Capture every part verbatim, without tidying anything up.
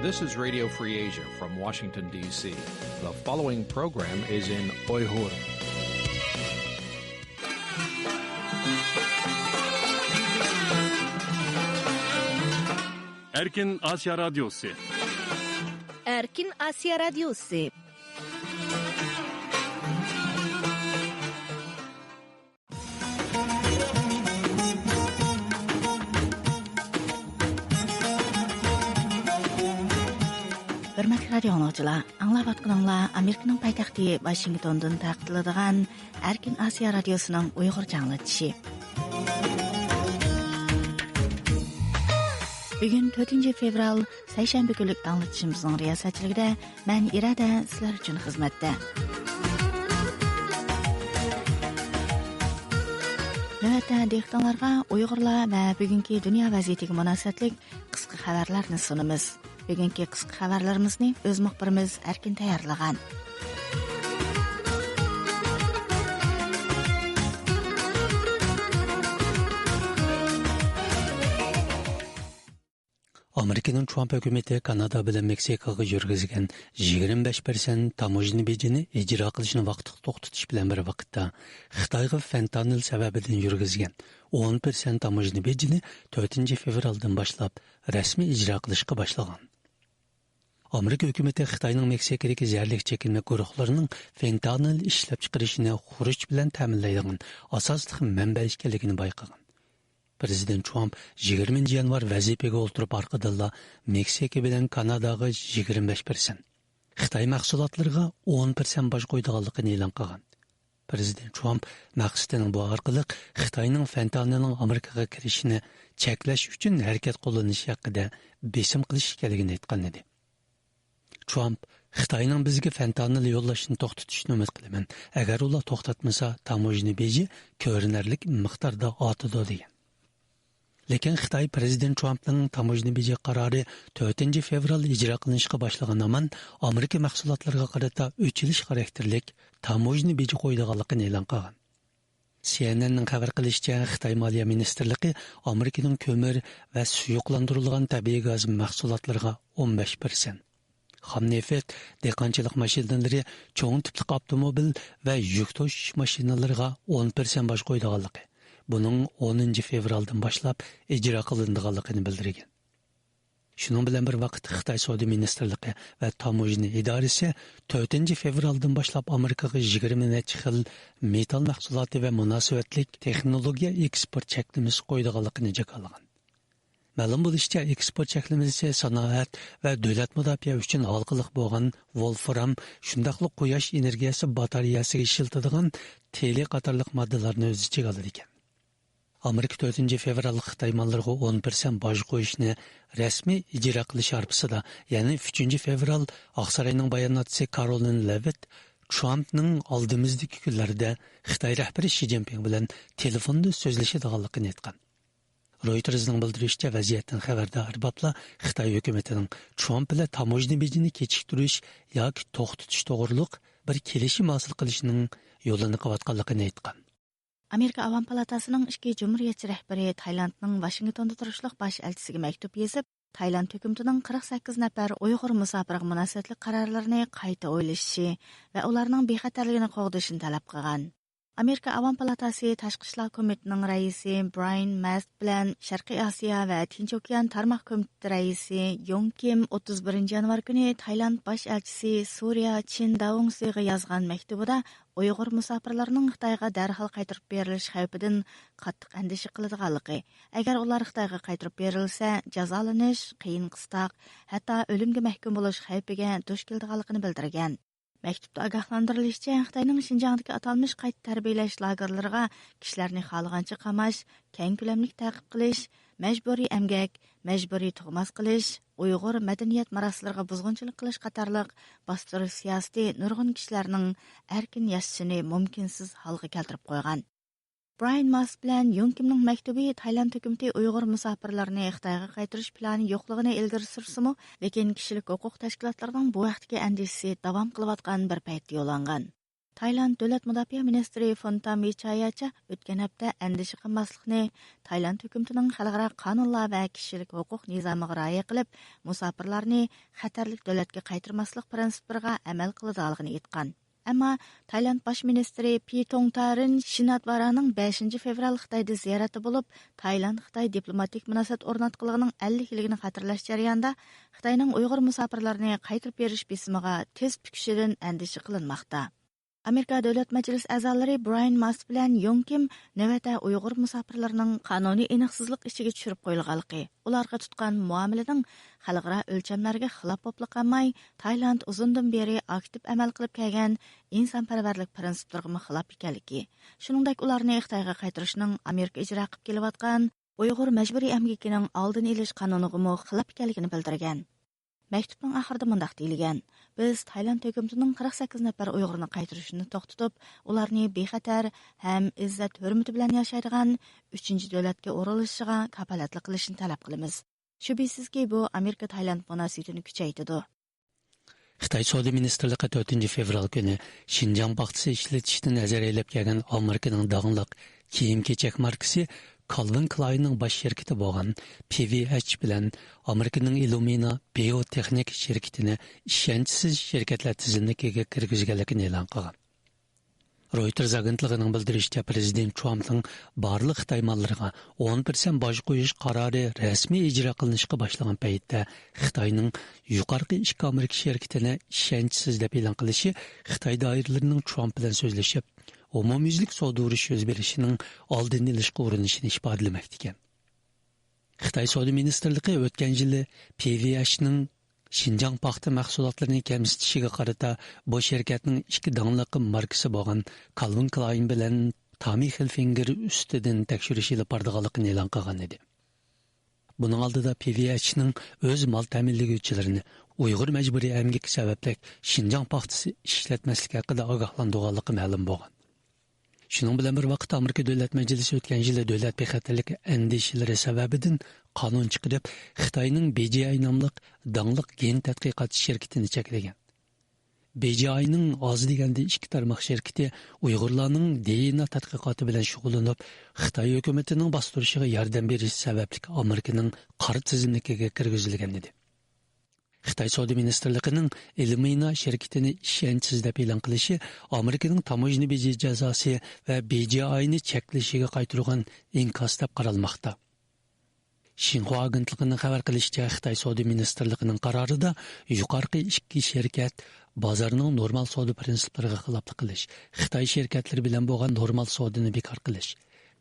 This is Radio Free Asia from Washington, D C. The following program is in Uyghur. Erkin Asya Radyosu. Erkin Asya Radyosu. ھۆرمەتلىك رادىيو ئاڭلىغۇچىلار، ئاڭلاۋاتقىنىڭلار ئامېرىكىنىڭ پايتەختى ۋاشىنگتوندىن تارقىتىلىدىغان ئەركىن ئاسىيا رادىيوسىنىڭ ئۇيغۇرچە ئاڭلىتىشى. بۈگۈن تۆتىنچى فېۋرال، سەيشەنبە كۈنلۈك ئاڭلىتىشىمىزنىڭ رىياسەتچىلىكىدە مەن ئىرادە سىلەر ئۈچۈن خىزمەتتە. نۆۋەتتە دىققىتىڭلارغا ئۇيغۇرلار ۋە بۈگۈنكى دۇنيا ۋەزىيىتىگە مۇناسىۋەتلىك قىسقا خەۋەرلەرنى سۇنىمىز. بۈگۈنكى قىسقا خەۋەرلىرىمىزنى ئۆز مۇخبىرىمىز ئەركىن تەييارلىغان. ئامېرىكىنىڭ ترامپ ھۆكۈمىتى كانادا بىلەن مېكسىكوغا يۈرگۈزگەن يىگىرمە بەش پىرسەنت تاموژنا بېجىنى ئىجرا قىلىشنى ۋاقىتلىق توختىتىش بىلەن بىر ۋاقىتتا، خىتايغا فېنتانىل سەۋەبىدىن يۈرگۈزگەن ئون پىرسەنت تاموژنا بېجىنى تۆتىنچى فېۋرالدىن باشلاپ رەسمىي ئىجرا قىلىشقا باشلىغان. ئامېرىكا ھۆكۈمىتى خىتاينىڭ مېكسىكودىكى زەھەرلىك چېكىنمە گۇرۇھلىرىنىڭ فېنتانىل ئىشلەپچىقىرىشىنى خۇرۇچ بىلەن تەمىنلەيدىغان ئاساسلىق مەنبە ئىكەنلىكىنى بايقىغان. پىرېزىدېنت ترامپ يىگىرمىنچى يانۋار ۋەزىپىگە ئولتۇرۇپ ئارقىدىنلا مېكسىكا بىلەن كاناداغا يىگىرمە بەش پىرسەنت، خىتاي مەھسۇلاتلىرىغا ئون پىرسەنت باج قويىدىغانلىقىنى ئېلان قىلغان. پىرېزىدېنت ترامپ مەقسىتىنىڭ بۇ ئارقىلىق خىتاينىڭ فېنتانىلنىڭ ئامېرىكىغا كىرىشىنى چەكلەش ئۈچۈن ھەرىكەت قوللىنىشى ھەققىدە بېسىم قىلىش ئىكەنلىكىنى ئېيتقان ئىدى. ترامپ، «خىتاينىڭ بىزگە فېنتانىل يوللاشنى توختىتىشىنى ئۈمىد قىلىمەن. ئەگەر ئۇلار توختاتمىسا، تاموژنا بېجى كۆرۈنەرلىك مىقداردا ئارتىدۇ» دېگەن. لېكىن خىتاي پىرېزىدېنت ترامپنىڭ تاموژنا بېجى قارارى تۆتىنچى فېۋرال ئىجرا قىلىنىشقا باشلىغان ھامان ئامېرىكا مەھسۇلاتلىرىغا قارىتا ئۆچۈرۈش خاراكتېرلىك تاموژنا بېجى قويىدىغانلىقىنى ئېلان قىلغان. سىئېنئېننىڭ خەۋەر قىلىشىچە، خىتاي مالىيە مىنىستىرلىقى ئامېرىكىنىڭ كۆمۈر ۋە سۇيۇقلاندۇرۇلغان تەبىئىي گاز مەھسۇلاتلىرىغا ئون بەش پىرسەنت، خام نېفىت، دېھقانچىلىق ماشىنىلىرى، چوڭ تىپلىق ئاپتوموبىل ۋە يۈك توشۇش ماشىنىلىرىغا ئون پىرسەنت باج قويىدىغانلىقى، بۇنىڭ ئونىنچى فېۋرالدىن باشلاپ ئىجرا قىلىنىدىغانلىقىنى بىلدۈرگەن. شۇنىڭ بىلەن بىر ۋاقىتتا، خىتاي سودا مىنىستىرلىقى ۋە تاموژنا ئىدارىسى تۆتىنچى فېۋرالدىن باشلاپ ئامېرىكىغا يىگىرمە نەچچە خىل مېتال مەھسۇلاتى ۋە مۇناسىۋەتلىك تېخنولوگىيە ئېكسپورت چەكلىمىسى قويىدىغانلىقىنى جاكارلىغان. مەلۇم بولۇشىچە، ئېكسپورت چەكلىمىسى سانائەت ۋە دۆلەت مۇداپىئە ئۈچۈن ھالقىلىق بولغان ۋولفرام، شۇنداقلا قۇياش ئېنېرگىيەسى باتارېيەسىگە ئىشلىتىدىغان تېلې قاتارلىق ماددىلارنى ئۆز ئىچىگە ئالىدىكەن. ئامېرىكا تۆتىنچى فېۋرال خىتاي ماللىرىغا ئون پىرسەنت باج قويۇشنى رەسمىي ئىجرا قىلىش ھارپىسىدا، يەنى ئۈچىنچى فېۋرال ئاقساراينىڭ باياناتچىسى كارولىن لېۋىت ترامپنىڭ ئالدىمىزدىكى كۈنلەردە خىتاي رەھبىرى شى جىنپىڭ بىلەن تېلېفوندا سۆزلىشىدىغانلىقىنى ئېيتقان. رويتېرزنىڭ بىلدۈرۈشىچە، ۋەزىيەتتىن خەۋەردار ئەربابلار خىتاي ھۆكۈمىتىنىڭ ترامپ بىلەن تاموژنا بېجىنى كېچىكتۈرۈش ياكى توختىتىش توغرۇلۇق بىر كېلىشىم ھاسىل قىلىشنىڭ يولىنى قىلىۋاتقانلىقىنى ئېيتقان. ئامېرىكا ئاۋام پالاتاسىنىڭ ئىككى جۇمھۇرىيەتچى رەھبىرى تايلاندنىڭ ۋاشىنگتوندا تۇرۇشلۇق باش ئەلچىسىگە مەكتۇپ يېزىپ، تايلاند ھۆكۈمىتىنىڭ قىرىق سەككىز نەپەر ئۇيغۇر مۇساپىرىغا مۇناسىۋەتلىك قارارلىرىنى قايتا ئويلىشىشى ۋە ئۇلارنىڭ بىخەتەرلىكىنى قوغدىشىنى تەلەپ قىلغان. ئامېرىكا ئاۋام پالاتاسى تاشقى ئىشلار كومىتېتىنىڭ رەئىسى برايان ماست بىلەن شەرقىي ئاسىيا ۋە تىنچ ئوكيان تارماق كومىتېتى رەئىسى يوڭ كىم ئوتتۇز بىرىنچى يانۋار كۈنى تايلاند باش ئەلچىسى سۇرىيا چىن داۋۇڭسىغا يازغان مەكتۇبىدا ئۇيغۇر مۇساپىرلىرىنىڭ خىتايغا دەرھال قايتۇرۇپ بېرىلىش خەۋپىدىن قاتتىق ئەندىشە قىلىدىغانلىقى، ئەگەر ئۇلار خىتايغا قايتۇرۇپ بېرىلسە، جازالىنىش، قىيىن قىستاق، ھەتتا ئۆلۈمگە مەھكۇم بولۇش خەۋپىگە دۇچ كېلىدىغانلىقىنى بىلدۈرگەن. مەكتۇپتا ئاگاھلاندۇرۇلۇشىچە، خىتاينىڭ شىنجاڭدىكى ئاتالمىش قايتا تەربىيەلەش لاگېرلىرىغا كىشىلەرنى خالىغانچە قاماش، كەڭ كۆلەملىك تەقىب قىلىش، مەجبۇرىي ئەمگەك، مەجبۇرىي تۇغماس قىلىش، ئۇيغۇر مەدەنىيەت مىراسلىرىغا بۇزغۇنچىلىق قىلىش قاتارلىق باستۇرۇش سىياسىتى نۇرغۇن كىشىلەرنىڭ ئەركىن ياشىشىنى مۇمكىنسىز ھالغا كەلتۈرۈپ قويغان. برايان ماس بىلەن يۇڭ كىمنىڭ مەكتۇبى تايلاند ھۆكۈمىتى ئۇيغۇر مۇساپىرلىرىنى خىتايغا قايتۇرۇش پىلانى يوقلۇقىنى ئىلگىرى سۈرسىمۇ، لېكىن كىشىلىك ھوقۇق تەشكىلاتلىرىنىڭ بۇ ھەقتىكى ئەندىشىسى داۋام قىلىۋاتقان بىر پەيتتە يوللانغان. تايلاند دۆلەت مۇداپىئە مىنىستىرى فون تام ۋىچاياچە ئۆتكەن ھەپتە ئەندىشە قىلماسلىقنى، تايلاند ھۆكۈمىتىنىڭ خەلقئارا قانۇنلار ۋە كىشىلىك ھوقۇق نىزامىغا رىئايە قىلىپ، مۇساپىرلارنى خەتەرلىك دۆلەتكە قايتۇرماسلىق پىرىنسىپلىرىغا ئەمەل قىلىدىغانلىقىنى ئېيتقان. ئەمما تايلاند باش مىنىستىرى پى تونگتارىن شىناتۋارانىڭ بەشىنچى فېۋرال خىتايدا زىيارەتتە بولۇپ، تايلاند خىتاي دىپلوماتىك مۇناسىۋەت ئورناتقىلىغىنىڭ ئەللىك يىللىقىنى خاتىرىلەش جەريانىدا خىتاينىڭ ئۇيغۇر مۇساپىرلىرىنى قايتۇرۇپ بېرىش بېسىمىغا تېز پۈكۈشىدىن ئەندىشە قىلىنماقتا. ئامېرىكا دۆلەت مەجلىسى ئەزالىرى برايان ماس بىلەن يوڭ كىم نۆۋەتتە ئۇيغۇر مۇساپىرلىرىنىڭ قانۇنىي ئېنىقسىزلىق ئىچىگە چۈشۈرۈپ قويۇلغانلىقى، ئۇلارغا تۇتقان مۇئامىلىنىڭ خەلقئارا ئۆلچەملەرگە خىلاپ بولۇپلا قالماي، تايلاند ئۇزۇندىن بېرى ئاكتىپ ئەمەل قىلىپ كەلگەن ئىنسانپەرۋەرلىك پىرىنسىپلىرىغىمۇ خىلاپ ئىكەنلىكى، شۇنىڭدەك ئۇلارنى خىتايغا قايتۇرۇشنىڭ ئامېرىكا ئىجرا قىلىپ كېلىۋاتقان ئۇيغۇر مەجبۇرىي ئەمگىكىنىڭ ئالدىنى ئېلىش قانۇنىغىمۇ خىلاپ ئىكەنلىكىنى بىلدۈرگەن. مەكتۇپنىڭ ئاخىرىدا مۇنداق دېيىلگەن: «بىز تايلاند ھۆكۈمىتىنىڭ قىرىق سەككىز نەپەر ئۇيغۇرنى قايتۇرۇشنى توختىتىپ، ئۇلارنى بىخەتەر ھەم ئىززەت ھۆرمىتى بىلەن ياشايدىغان ئۈچىنچى دۆلەتكە ئورۇنلىشىشىغا كاپالەتلىك قىلىشنى تەلەپ قىلىمىز.» شۈبھىسىزكى، بۇ ئامېرىكا تايلاند مۇناسىۋىتىنى كۈچەيتىدۇ. خىتاي سودا مىنىستىرلىقى تۆتىنچى فېۋرال كۈنى شىنجاڭ پاختىسى ئىشلىتىشتىن نەزەر ئەيلەپ كەلگەن ئامېرىكىنىڭ داڭلىق كىيىم-كېچەك ماركىسى كالۋىن كلايننىڭ باش شىركىتى بولغان پى ۋى ئەچ بىلەن ئامېرىكىنىڭ ئىللۇمىنا بىيوتېخنىك شىركىتىنى ئىشەنچسىز شىركەتلەر تىزىملىكىگە كىرگۈزگەنلىكىنى ئېلان قىلغان. رويتېرز ئاگېنتلىقىنىڭ بىلدۈرۈشىچە، پىرېزىدېنت ترامپنىڭ بارلىق خىتاي ماللىرىغا ئون پىرسەنت باج قويۇش قارارى رەسمىي ئىجرا قىلىنىشقا باشلىغان پەيتتە، خىتاينىڭ يۇقىرىقى ئىككى ئامېرىكا شىركىتىنى ئىشەنچسىز دەپ ئېلان قىلىشى خىتاي دائىرىلىرىنىڭ ترامپ بىلەن سۆزلىشىپ، ئومۇميۈزلۈك سودا ئۇرۇشى يۈز بېرىشىنىڭ ئالدىنى ئېلىشقا ئۇرۇنۇشىنى ئىپادىلىمەكتىكەن. خىتاي سودا مىنىستىرلىقى ئۆتكەن يىلى پى ۋى ئەچنىڭ شىنجاڭ پاختا مەھسۇلاتلىرىنى كەمسىتىشىگە قارىتا بۇ شىركەتنىڭ ئىككى داڭلىق ماركىسى بولغان كالۋىن كلاين بىلەن تامى خىلفىنگېر ئۈستىدىن تەكشۈرۈش ئېلىپ بارىدىغانلىقىنى ئېلان قىلغان ئىدى. بۇنىڭ ئالدىدا پى ۋى ئەچنىڭ ئۆز مال تەمىنلىگۈچىلىرىنى ئۇيغۇر مەجبۇرىي ئەمگىكى سەۋەبلىك شىنجاڭ پاختىسى ئىشلەتمەسلىك ھەققىدە ئاگاھلاندۇرغانلىقى مەلۇم بولغان. شۇنىڭ بىلەن بىر ۋاقىتتا، ئامېرىكا دۆلەت مەجلىسى ئۆتكەن يىلى دۆلەت بىخەتەرلىك ئەندىشىلىرى سەۋەبىدىن قانۇن چىقىرىپ، خىتاينىڭ بى جى ئاي ناملىق داڭلىق گېن تەتقىقات شىركىتىنى چەكلىگەن. بى جى ئاينىڭ ئاز دېگەندە ئىككى تارماق شىركىتى ئۇيغۇرلارنىڭ دى ئېن ئا تەتقىقاتى بىلەن شۇغۇللىنىپ، خىتاي ھۆكۈمىتىنىڭ باستۇرۇشىغا ياردەم بېرىشى سەۋەبلىك ئامېرىكىنىڭ قارا تىزىملىكىگە كىرگۈزۈلگەن ئىدى. خىتاي سودا مىنىستىرلىقىنىڭ ئىللۇمىنا شىركىتىنى ئىشەنچسىز دەپ ئېلان قىلىشى ئامېرىكىنىڭ تاموژنا بېجى جازاسى ۋە بى جى ئاينى چەكلىشىگە قايتۇرغان ئىنكاس دەپ قارالماقتا. شىنخۇا ئاگېنتلىقىنىڭ خەۋەر قىلىشىچە، خىتاي سودا مىنىستىرلىقىنىڭ قارارىدا يۇقارقى ئىككى شىركەت بازارنىڭ نورمال سودا پىرىنسىپلىرىغا خىلاپلىق قىلىش، خىتاي شىركەتلىرى بىلەن بولغان نورمال سودىنى بىكار قىلىش،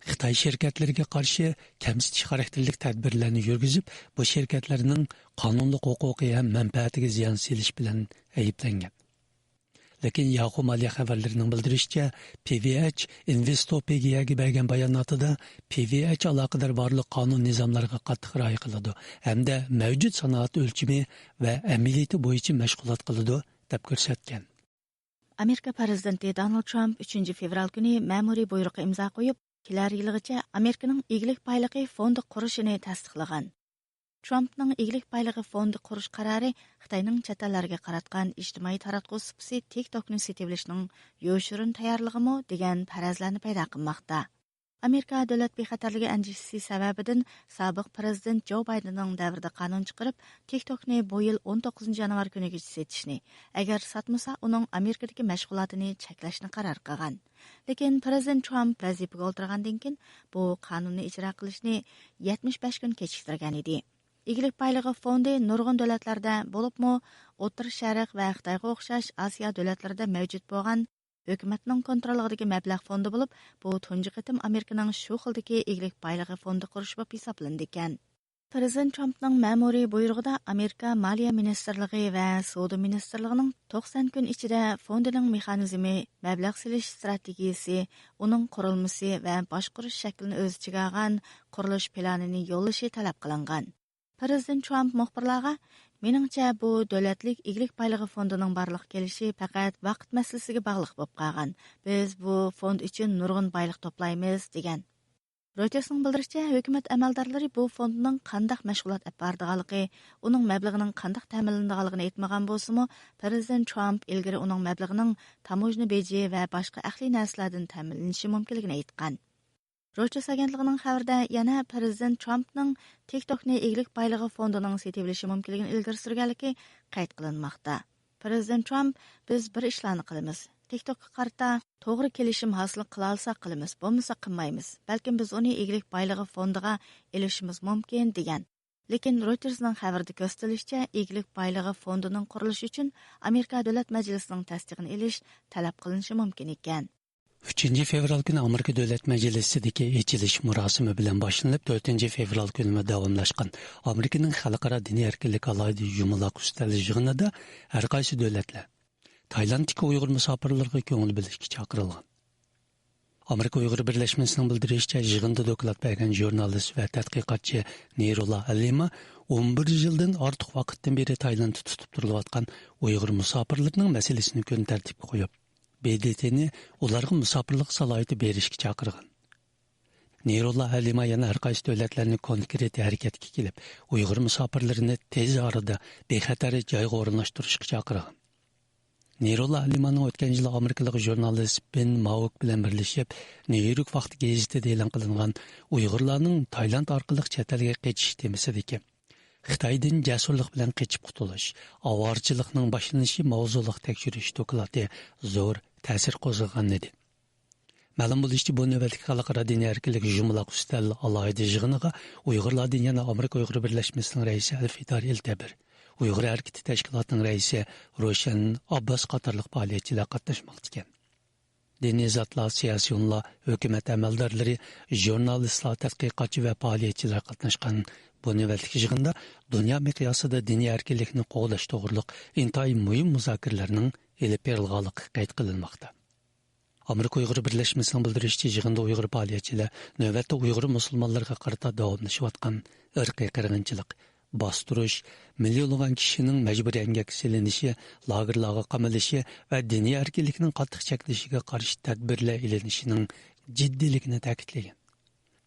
خىتاي شىركەتلىرىگە قارشى كەمسىتىش خاراكتېرلىك تەدبىرلەرنى يۈرگۈزۈپ، بۇ شىركەتلەرنىڭ قانۇنلۇق ھوقۇقى ھەم مەنپەئەتىگە زىيان سېلىش بىلەن ئەيىبلەنگەن. لېكىن ياخۇ مالىيە خەۋەرلىرىنىڭ بىلدۈرۈشىچە، پى ۋى ئەچ ئىنۋېستوپېدىيەگە بەرگەن باياناتىدا، پى ۋى ئەچ ئالاقىدار بارلىق قانۇن نىزاملارغا قاتتىق رىئايە قىلىدۇ ھەمدە مەۋجۇت سانائەت ئۆلچىمى ۋە ئەمەلىيىتى بويىچە مەشغۇلات قىلىدۇ، دەپ كۆرسەتكەن. ئامېرىكا پىرېزىدېنتى دونالد ترامپ ئۈچىنچى فېۋرال كۈنى مەمۇرىي بۇيرۇققا ئىمزا قويۇپ، كېلەر يىلىغىچە ئامېرىكىنىڭ ئىگىلىك بايلىقى فوندى قۇرۇشىنى تەستىقلىغان. ترامپنىڭ ئىگىلىك بايلىقى فوندى قۇرۇش قارارى خىتاينىڭ چەت ئەللەرگە قاراتقان ئىجتىمائىي تاراتقۇ سۇپىسى تىك توكنى سېتىۋېلىشنىڭ يوشۇرۇن تەييارلىقىمۇ دېگەن پەرەزلەرنى پەيدا قىلماقتا. ئامېرىكا دۆلەت بىخەتەرلىكى ئەندىشىسى سەۋەبىدىن سابىق پىرېزىدېنت جو بايدېننىڭ دەۋرىدە قانۇن چىقىرىپ، تىك توكنى بۇ يىل ئون توققۇزىنچى يانۋار كۈنىگىچە سېتىشنى، ئەگەر ساتمىسا، ئۇنىڭ ئامېرىكىدىكى مەشغۇلاتىنى چەكلەشنى قارار قىلغان. لېكىن پىرېزىدېنت ترامپ ۋەزىپىگە ئولتۇرغاندىن كېيىن، بۇ قانۇننى ئىجرا قىلىشنى يەتمىش بەش كۈن كېچىكتۈرگەن ئىدى. ئىگىلىك بايلىقى فوندى نۇرغۇن دۆلەتلەردە، بولۇپمۇ ئوتتۇرا شەرق ۋە خىتايغا ئوخشاش ئاسىيا دۆلەتلىرىدە مەۋجۇت بولغان ھۆكۈمەتنىڭ كونتروللۇقىدىكى مەبلەغ فوندى بولۇپ، بۇ تۇنجى قېتىم ئامېرىكىنىڭ شۇ خىلدىكى ئىگىلىك بايلىقى فوندى قۇرۇش بولۇپ ھېسابلىنىدىكەن. پىرېزىدېنت ترامپنىڭ مەمۇرىي بۇيرۇقىدا ئامېرىكا مالىيە مىنىستىرلىقى ۋە سودا مىنىستىرلىقىنىڭ توقسان كۈن ئىچىدە فوندىنىڭ مېخانىزمى، مەبلەغ سېلىش ئىستراتېگىيىسى، ئۇنىڭ قۇرۇلمىسى ۋە باشقۇرۇش شەكلىنى ئۆز ئىچىگە ئالغان قۇرۇلۇش پىلانىنى يوللىشى تەلەپ قىلىنغان. پىرېزىدېنت ترامپ مۇخبىرلارغا، مېنىڭچە، بۇ دۆلەتلىك ئىگىلىك بايلىقى فوندىنىڭ بارلىققا كېلىشى پەقەت ۋاقىت مەسىلىسىگە باغلىق بولۇپ قالغان. بىز بۇ فوند ئۈچۈن نۇرغۇن بايلىق توپلايمىز، دېگەن. رويتېرسنىڭ بىلدۈرۈشىچە، ھۆكۈمەت ئەمەلدارلىرى بۇ فوندنىڭ قانداق مەشغۇلات ئېلىپ بارىدىغانلىقى، ئۇنىڭ مەبلىغىنىڭ قانداق تەمىنلىنىدىغانلىقىنى ئېيتمىغان بولسىمۇ، پىرېزىدېنت ترامپ ئىلگىرى ئۇنىڭ مەبلىغىنىڭ تاموژنا بېجى ۋە باشقا ئەقلىي نەرسىلەردىن تەمىنلىنىشى مۇمكىنلىكىنى ئېيتقان. رويتېرس ئاگېنتلىقىنىڭ خەۋىرىدە يەنە پىرېزىدېنت ترامپنىڭ تىك توكنى ئىگىلىك بايلىقى فوندىنىڭ سېتىۋېلىشى مۇمكىنلىكىنى ئىلگىرى سۈرگەنلىكى قەيت قىلىنماقتا. پىرېزىدېنت ترامپ، بىز بىر ئىشلارنى قىلىمىز. تىك توكقا قارىتا توغرا كېلىشىم ھاسىل قىلالىساق قىلىمىز، بولمىسا قىلمايمىز. بەلكىم بىز ئۇنى ئىگىلىك بايلىقى فوندىغا ئېلىشىمىز مۇمكىن، دېگەن. لېكىن رويتېرسنىڭ خەۋىرىدە كۆرسىتىلىشىچە، ئىگىلىك بايلىقى فوندىنىڭ قۇرۇلۇشى ئۈچۈن ئامېرىكا دۆلەت مەجلىسىنىڭ تەستىقىنى ئېلىش تەلەپ قىلىنىشى مۇمكىن ئىكەن. ئۈچىنچى فېۋرال كۈنى ئامېرىكا دۆلەت مەجلىسىدىكى ئېچىلىش مۇراسىمى بىلەن باشلىنىپ، تۆتىنچى فېۋرال كۈنىمۇ داۋاملاشقان ئامېرىكىنىڭ خەلقئارا دىنىي ئەركىنلىك ئالاھىدە يۇمىلاق ئۈستەل يىغىنىدا ھەر قايسى دۆلەتلەر تايلاندتىكى ئۇيغۇر مۇساپىرلىرىغا كۆڭۈل بۆلۈشكە چاقىرىلغان. ئامېرىكا ئۇيغۇر بىرلەشمىسىنىڭ بىلدۈرۈشىچە، يىغىندا دوكلات بەرگەن ژۇرنالىست ۋە تەتقىقاتچى نېرۇلا ھەلىما ئون بىر يىلدىن ئارتۇق ۋاقىتتىن بېرى تايلاندتا تۇتۇپ تۇرۇلۇۋاتقان ئۇيغۇر مۇساپىرلىرىنىڭ مەسىلىسىنى كۈن تەرتىپكە قويۇپ، ب د ت نى ئۇلارغا مۇساپىرلىق سالاھىيىتى بېرىشكە چاقىرغان. نېرۇللا ھەلىما يەنە ھەر قايسى دۆلەتلەرنى كونكرېت ھەرىكەتكە كېلىپ، ئۇيغۇر مۇساپىرلىرىنى تېز ئارىدا بىخەتەر جايغا ئورۇنلاشتۇرۇشقا چاقىرغان. نېرۇللا ھەلىمانىڭ ئۆتكەن يىلى ئامېرىكىلىق ژۇرنالىست بېن ماۋك بىلەن بىرلىشىپ، نيۇ يورك ۋاقتى گېزىتىدە ئېلان قىلىنغان ئۇيغۇرلارنىڭ تايلاند ئارقىلىق چەت ئەلگە قېچىش تېمىسىدىكى خىتايدىن جەسۇرلۇق بىلەن قېچىپ قۇتۇلۇش، ئاۋارىچىلىقنىڭ باشلىنىشى ماۋزۇلۇق تەكشۈرۈش دوكلاتى زور تەسىر قوزغىغانىدى. مەلۇم بولۇشىچە، بۇ نۆۋەتلىك خەلقئارا دىنىي ئەركىنلىك يۇمىلاق ئۈستەل ئالاھىدە يىغىنىغا ئۇيغۇرلاردىن يەنە ئئامېرىكا ئۇيغۇر بىرلەشمىسىنىڭ رەئىسى ئەلفىدار ئىلتەبىر، ئۇيغۇر ھەرىكىتى تەشكىلاتىنىڭ رەئىسى روشەن ئابباس قاتارلىق پائالىيەتچىلەر قاتناشماقتا ئىكەن. دىنىي زاتلار، سىياسىيونلار، ھۆكۈمەت ئەمەلدارلىرى، ژۇرنالىستلار، تەتقىقاتچى ۋە پائالىيەتچىلەر قاتناشقان بۇ نۆۋەتلىك يىغىندا دۇنيا مىقياسىدا دىنىي ئەركىنلىكنى قوغداش توغرۇلۇق ئىنتايىن مۇھىم مۇزاكىرىلەرنىڭ ئېلىپ بېرىلغانلىقى قەيت قىلىنماقتا. ئامېرىكا ئۇيغۇر بىرلەشمىسىنىڭ بىلدۈرۈشىچە، يىغىندا ئۇيغۇر پائالىيەتچىلەر نۆۋەتتە ئۇيغۇر مۇسۇلمانلىرىغا قارىتا داۋاملىشىۋاتقان ئىرقىي قىرغىنچىلىق، باستۇرۇش، مىليونلىغان كىشىنىڭ مەجبۇرىي ئەمگەككە سېلىنىشى، لاگېرلارغا قامىلىشى ۋە دىنىي ئەركىنلىكنىڭ قاتتىق چەكلىشىگە قارشى تەدبىرلەر ئېلىنىشىنىڭ جىددىيلىكىنى تەكىتلىگەن.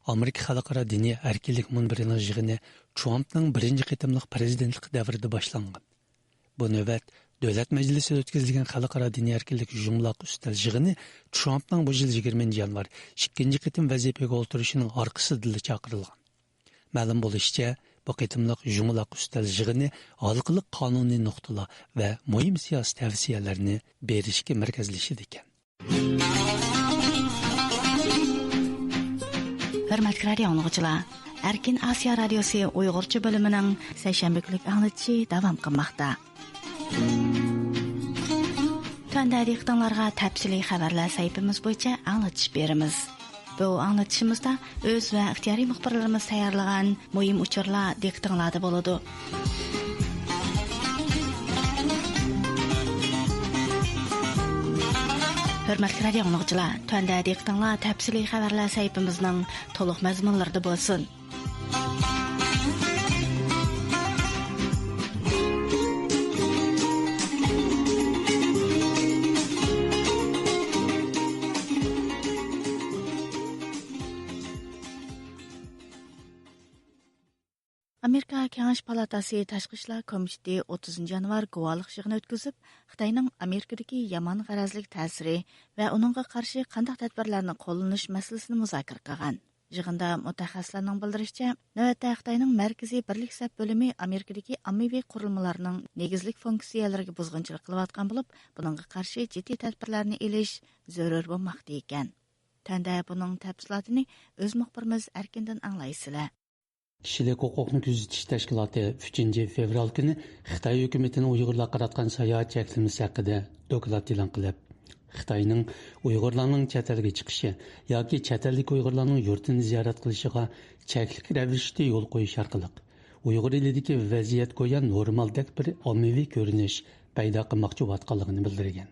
ئامېرىكا خەلقئارا دىنىي ئەركىنلىك مۇنبىرىنىڭ يىغىنى ترامپنىڭ بىرىنچى قېتىملىق پىرېزىدېنتلىق دەۋرىدە باشلانغان. بۇ نۆۋەت دۆلەت مەجلىسىدە ئۆتكۈزۈلگەن خەلقئارا دىنىي ئەركىنلىك يۇمىلاق ئۈستەل يىغىنى ترامپنىڭ بۇ يىل يىگىرمىنچى يانۋار ئىككىنچى قېتىم ۋەزىپىگە ئولتۇرۇشىنىڭ ئارقىسىدىنلا چاقىرىلغان. مەلۇم بولۇشىچە، بۇ قېتىملىق يۇمىلاق ئۈستەل يىغىنى ھالقىلىق قانۇنىي نۇقتىلار ۋە مۇھىم سىياسىي تەۋسىيەلەرنى بېرىشكە مەركەزلىشىدىكەن. ھۆرمەتلىك رادىئو ئاڭلىغۇچىلار، ئەركىن ئاسىيا رادىيوسى ئۇيغۇرچە بۆلۈمىنىڭ سەيشەنبە كۈنلۈك ئاڭلىتىشى داۋام قىلماقتا. تۆۋەندە دىققىتىڭلارغا تەپسىلىي خەۋەرلەر سەھىپىمىز بويىچە ئاڭلىتىش بېرىمىز. بۇ ئاڭلىتىشىمىزدا ئۆز ۋە ئىختىيارىي مۇخبىرلىرىمىز تەييارلىغان مۇھىم ئۇچۇرلار دىققىتىڭلاردا بولىدۇ. ھۆرمەتلىك رادىئو ئاڭلىغۇچىلار، تۆۋەندە دىققىتىڭلار تەپسىلىي خەۋەرلەر سەھىپىمىزنىڭ تولۇق مەزمۇنلىرىدا بولسۇن. ئامېرىكا كېڭەش پالاتاسى تاشقى ئىشلار كومىتېتى ئوتتۇزىنچى يانۋار گۇۋاھلىق يىغىنى ئۆتكۈزۈپ، خىتاينىڭ ئامېرىكىدىكى يامان غەرەزلىك تەسىرى ۋە ئۇنىڭغا قارشى قانداق تەدبىرلەرنى قوللىنىش مەسىلىسىنى مۇزاكىرە قىلغان. يىغىندا مۇتەخەسسىسلەرنىڭ بىلدۈرۈشىچە، نۆۋەتتە خىتاينىڭ مەركىزىي بىرلىك سەپ بۆلۈمى ئامېرىكىدىكى ئاممىۋى قۇرۇلمىلارنىڭ نېگىزلىك فۇنكسىيەلىرىگە بۇزغۇنچىلىق قىلىۋاتقان بولۇپ، بۇنىڭغا قارشى جىددىي تەدبىرلەرنى ئېلىش زۆرۈر بولماقتا ئىكەن. تۆۋەندە بۇنىڭ تەپسىلاتىنى ئۆز مۇخبىرىمىز ئەركىندىن ئاڭلايسىلەر. كىشىلىك ھوقۇقنى كۆزىتىش تەشكىلاتى ئۈچىنچى فېۋرال كۈنى خىتاي ھۆكۈمىتىنىڭ ئۇيغۇرلارغا قاراتقان ساياھەت چەكلىمىسى ھەققىدە دوكلات ئېلان قىلىپ، خىتاينىڭ ئۇيغۇرلارنىڭ چەت ئەلگە چىقىشى ياكى چەت ئەلدىكى ئۇيغۇرلارنىڭ يۇرتىنى زىيارەت قىلىشىغا چەكلىك رەۋىشتە يول قويۇش ئارقىلىق، ئۇيغۇر ئېلىدىكى ۋەزىيەت گويا نورمالدەك بىر ئاممىۋى كۆرۈنۈش پەيدا قىلماقچى بولۇۋاتقانلىقىنى بىلدۈرگەن.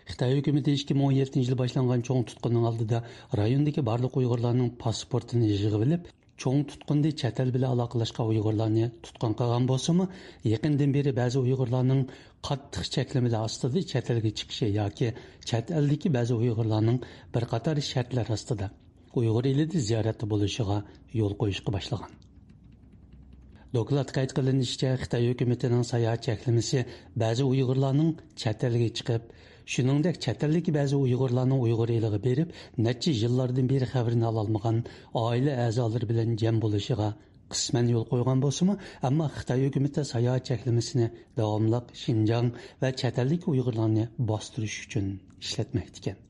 خىتاي ھۆكۈمىتى ئىككى مىڭ ئون يەتتىنچى يىلى باشلانغان چوڭ تۇتقۇننىڭ ئالدىدا رايوندىكى بارلىق ئۇيغۇرلارنىڭ پاسپورتىنى يىغىۋېلىپ، چوڭ تۇتقۇندا چەت ئەل بىلەن ئالاقىلەشكەن ئۇيغۇرلارنى تۇتقۇن قىلغان بولسىمۇ، يېقىندىن بېرى بەزى ئۇيغۇرلارنىڭ قاتتىق چەكلىمىلەر ئاستىدا چەت ئەلگە چىقىشى ياكى چەت ئەلدىكى بەزى ئۇيغۇرلارنىڭ بىر قاتار شەرتلەر ئاستىدا ئۇيغۇر ئېلىدە زىيارەتتە بولۇشىغا يول قويۇشقا باشلىغان. دوكلاتتا قەيت قىلىنىشىچە، خىتاي ھۆكۈمىتىنىڭ ساياھەت چەكلىمىسى بەزى ئۇيغۇرلارنىڭ چەت ئەلگە چىقىپ، شۇنىڭدەك چەت ئەلدىكى بەزى ئۇيغۇرلارنىڭ ئۇيغۇر ئېلىغا بېرىپ، نەچچە يىللاردىن بېرى خەۋىرىنى ئالالمىغان ئائىلە ئەزالىرى بىلەن جەم بولۇشىغا قىسمەن يول قويغان بولسىمۇ، ئەمما خىتاي ھۆكۈمىتى ساياھەت چەكلىمىسىنى داۋاملىق شىنجاڭ ۋە چەت ئەلدىكى ئۇيغۇرلارنى باستۇرۇش ئۈچۈن ئىشلەتمەكتىكەن.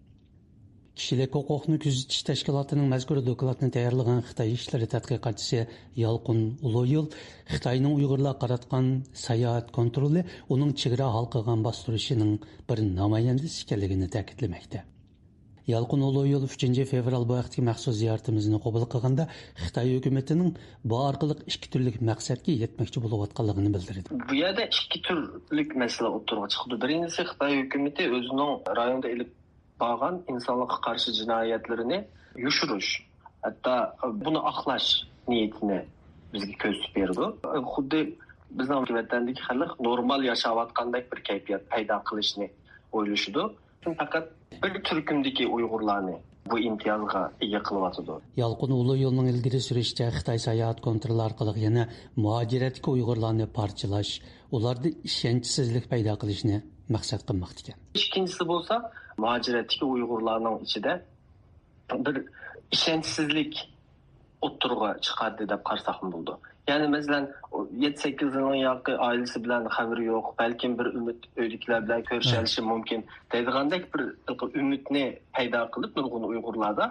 كىشىلىك ھوقۇقنى كۆزىتىش تەشكىلاتىنىڭ مەزكۇر دوكلاتنى تەييارلىغان خىتاي ئىشلىرى تەتقىقاتچىسى يالقۇن ئۇلۇيۇل خىتاينىڭ ئۇيغۇرلارغا قاراتقان ساياھەت كونترولى ئۇنىڭ چېگرا ھالقىغان باستۇرۇشىنىڭ بىر نامايەندىسى ئىكەنلىكىنى تەكىتلىمەكتە. يالقۇن ئۇلۇيۇل ئۈچىنچى فېۋرال بۇ ھەقتىكى مەخسۇس زىيارىتىمىزنى قوبۇل قىلغاندا، خىتاي ھۆكۈمىتىنىڭ بۇ ئارقىلىق ئىككى تۈرلۈك مەقسەتكە يەتمەكچى بولۇۋاتقانلىقىنى بىلدۈردى. بۇ يەردە ئىككى تۈرلۈك مەسىلە ئوتتۇرىغا چىقىدۇ. بىرىنچىسى، خىتاي ھۆكۈمىتى ئۆزىنىڭ رايوندا ئېلىپ بارغان ئىنسانلىققا قارشى جىنايەتلىرىنى يوشۇرۇش، ھەتتا بۇنى ئاقلاش نىيىتىنى بىزگە كۆرسىتىپ بېرىدۇ. خۇددى بىزنىڭ ۋەتەندىكى خەلق نورمال ياشاۋاتقاندەك بىر كەيپىيات پەيدا قىلىشنى ئويلىشىدۇ. پەقەت بىر تۈركۈمدىكى ئۇيغۇرلارنى بۇ ئىمتىيازغا ئىگە قىلىۋاتىدۇ. يالقۇن ئۇلۇيۇلنىڭ ئىلگىرى سۈرۈشىچە، خىتاي ساياھەت كونترولى ئارقىلىق يەنە مۇھاجىرەتتىكى ئۇيغۇرلارنى پارچىلاش، ئۇلاردا ئىشەنچسىزلىك پەيدا قىلىشنى مەقسەت قىلماقتا ئىكەن. ئىككىنچىسى بولسا، مۇھاجىرەتتىكى ئۇيغۇرلارنىڭ ئىچىدە بىر ئىشەنچسىزلىك ئوتتۇرىغا چىقاردى دەپ قارىساقمۇ بولىدۇ. يەنى مەسىلەن، يەتتە سەككىز يىلنىڭ ياقى ئائىلىسى بىلەن خەۋىرى يوق، بەلكىم بىر ئۈمىد ئۆيدىكىلەر بىلەن كۆرۈشەلىشى مۇمكىن دەيدىغاندەك بىر ئۈمىدنى پەيدا قىلىپ، نۇرغۇن ئۇيغۇرلاردا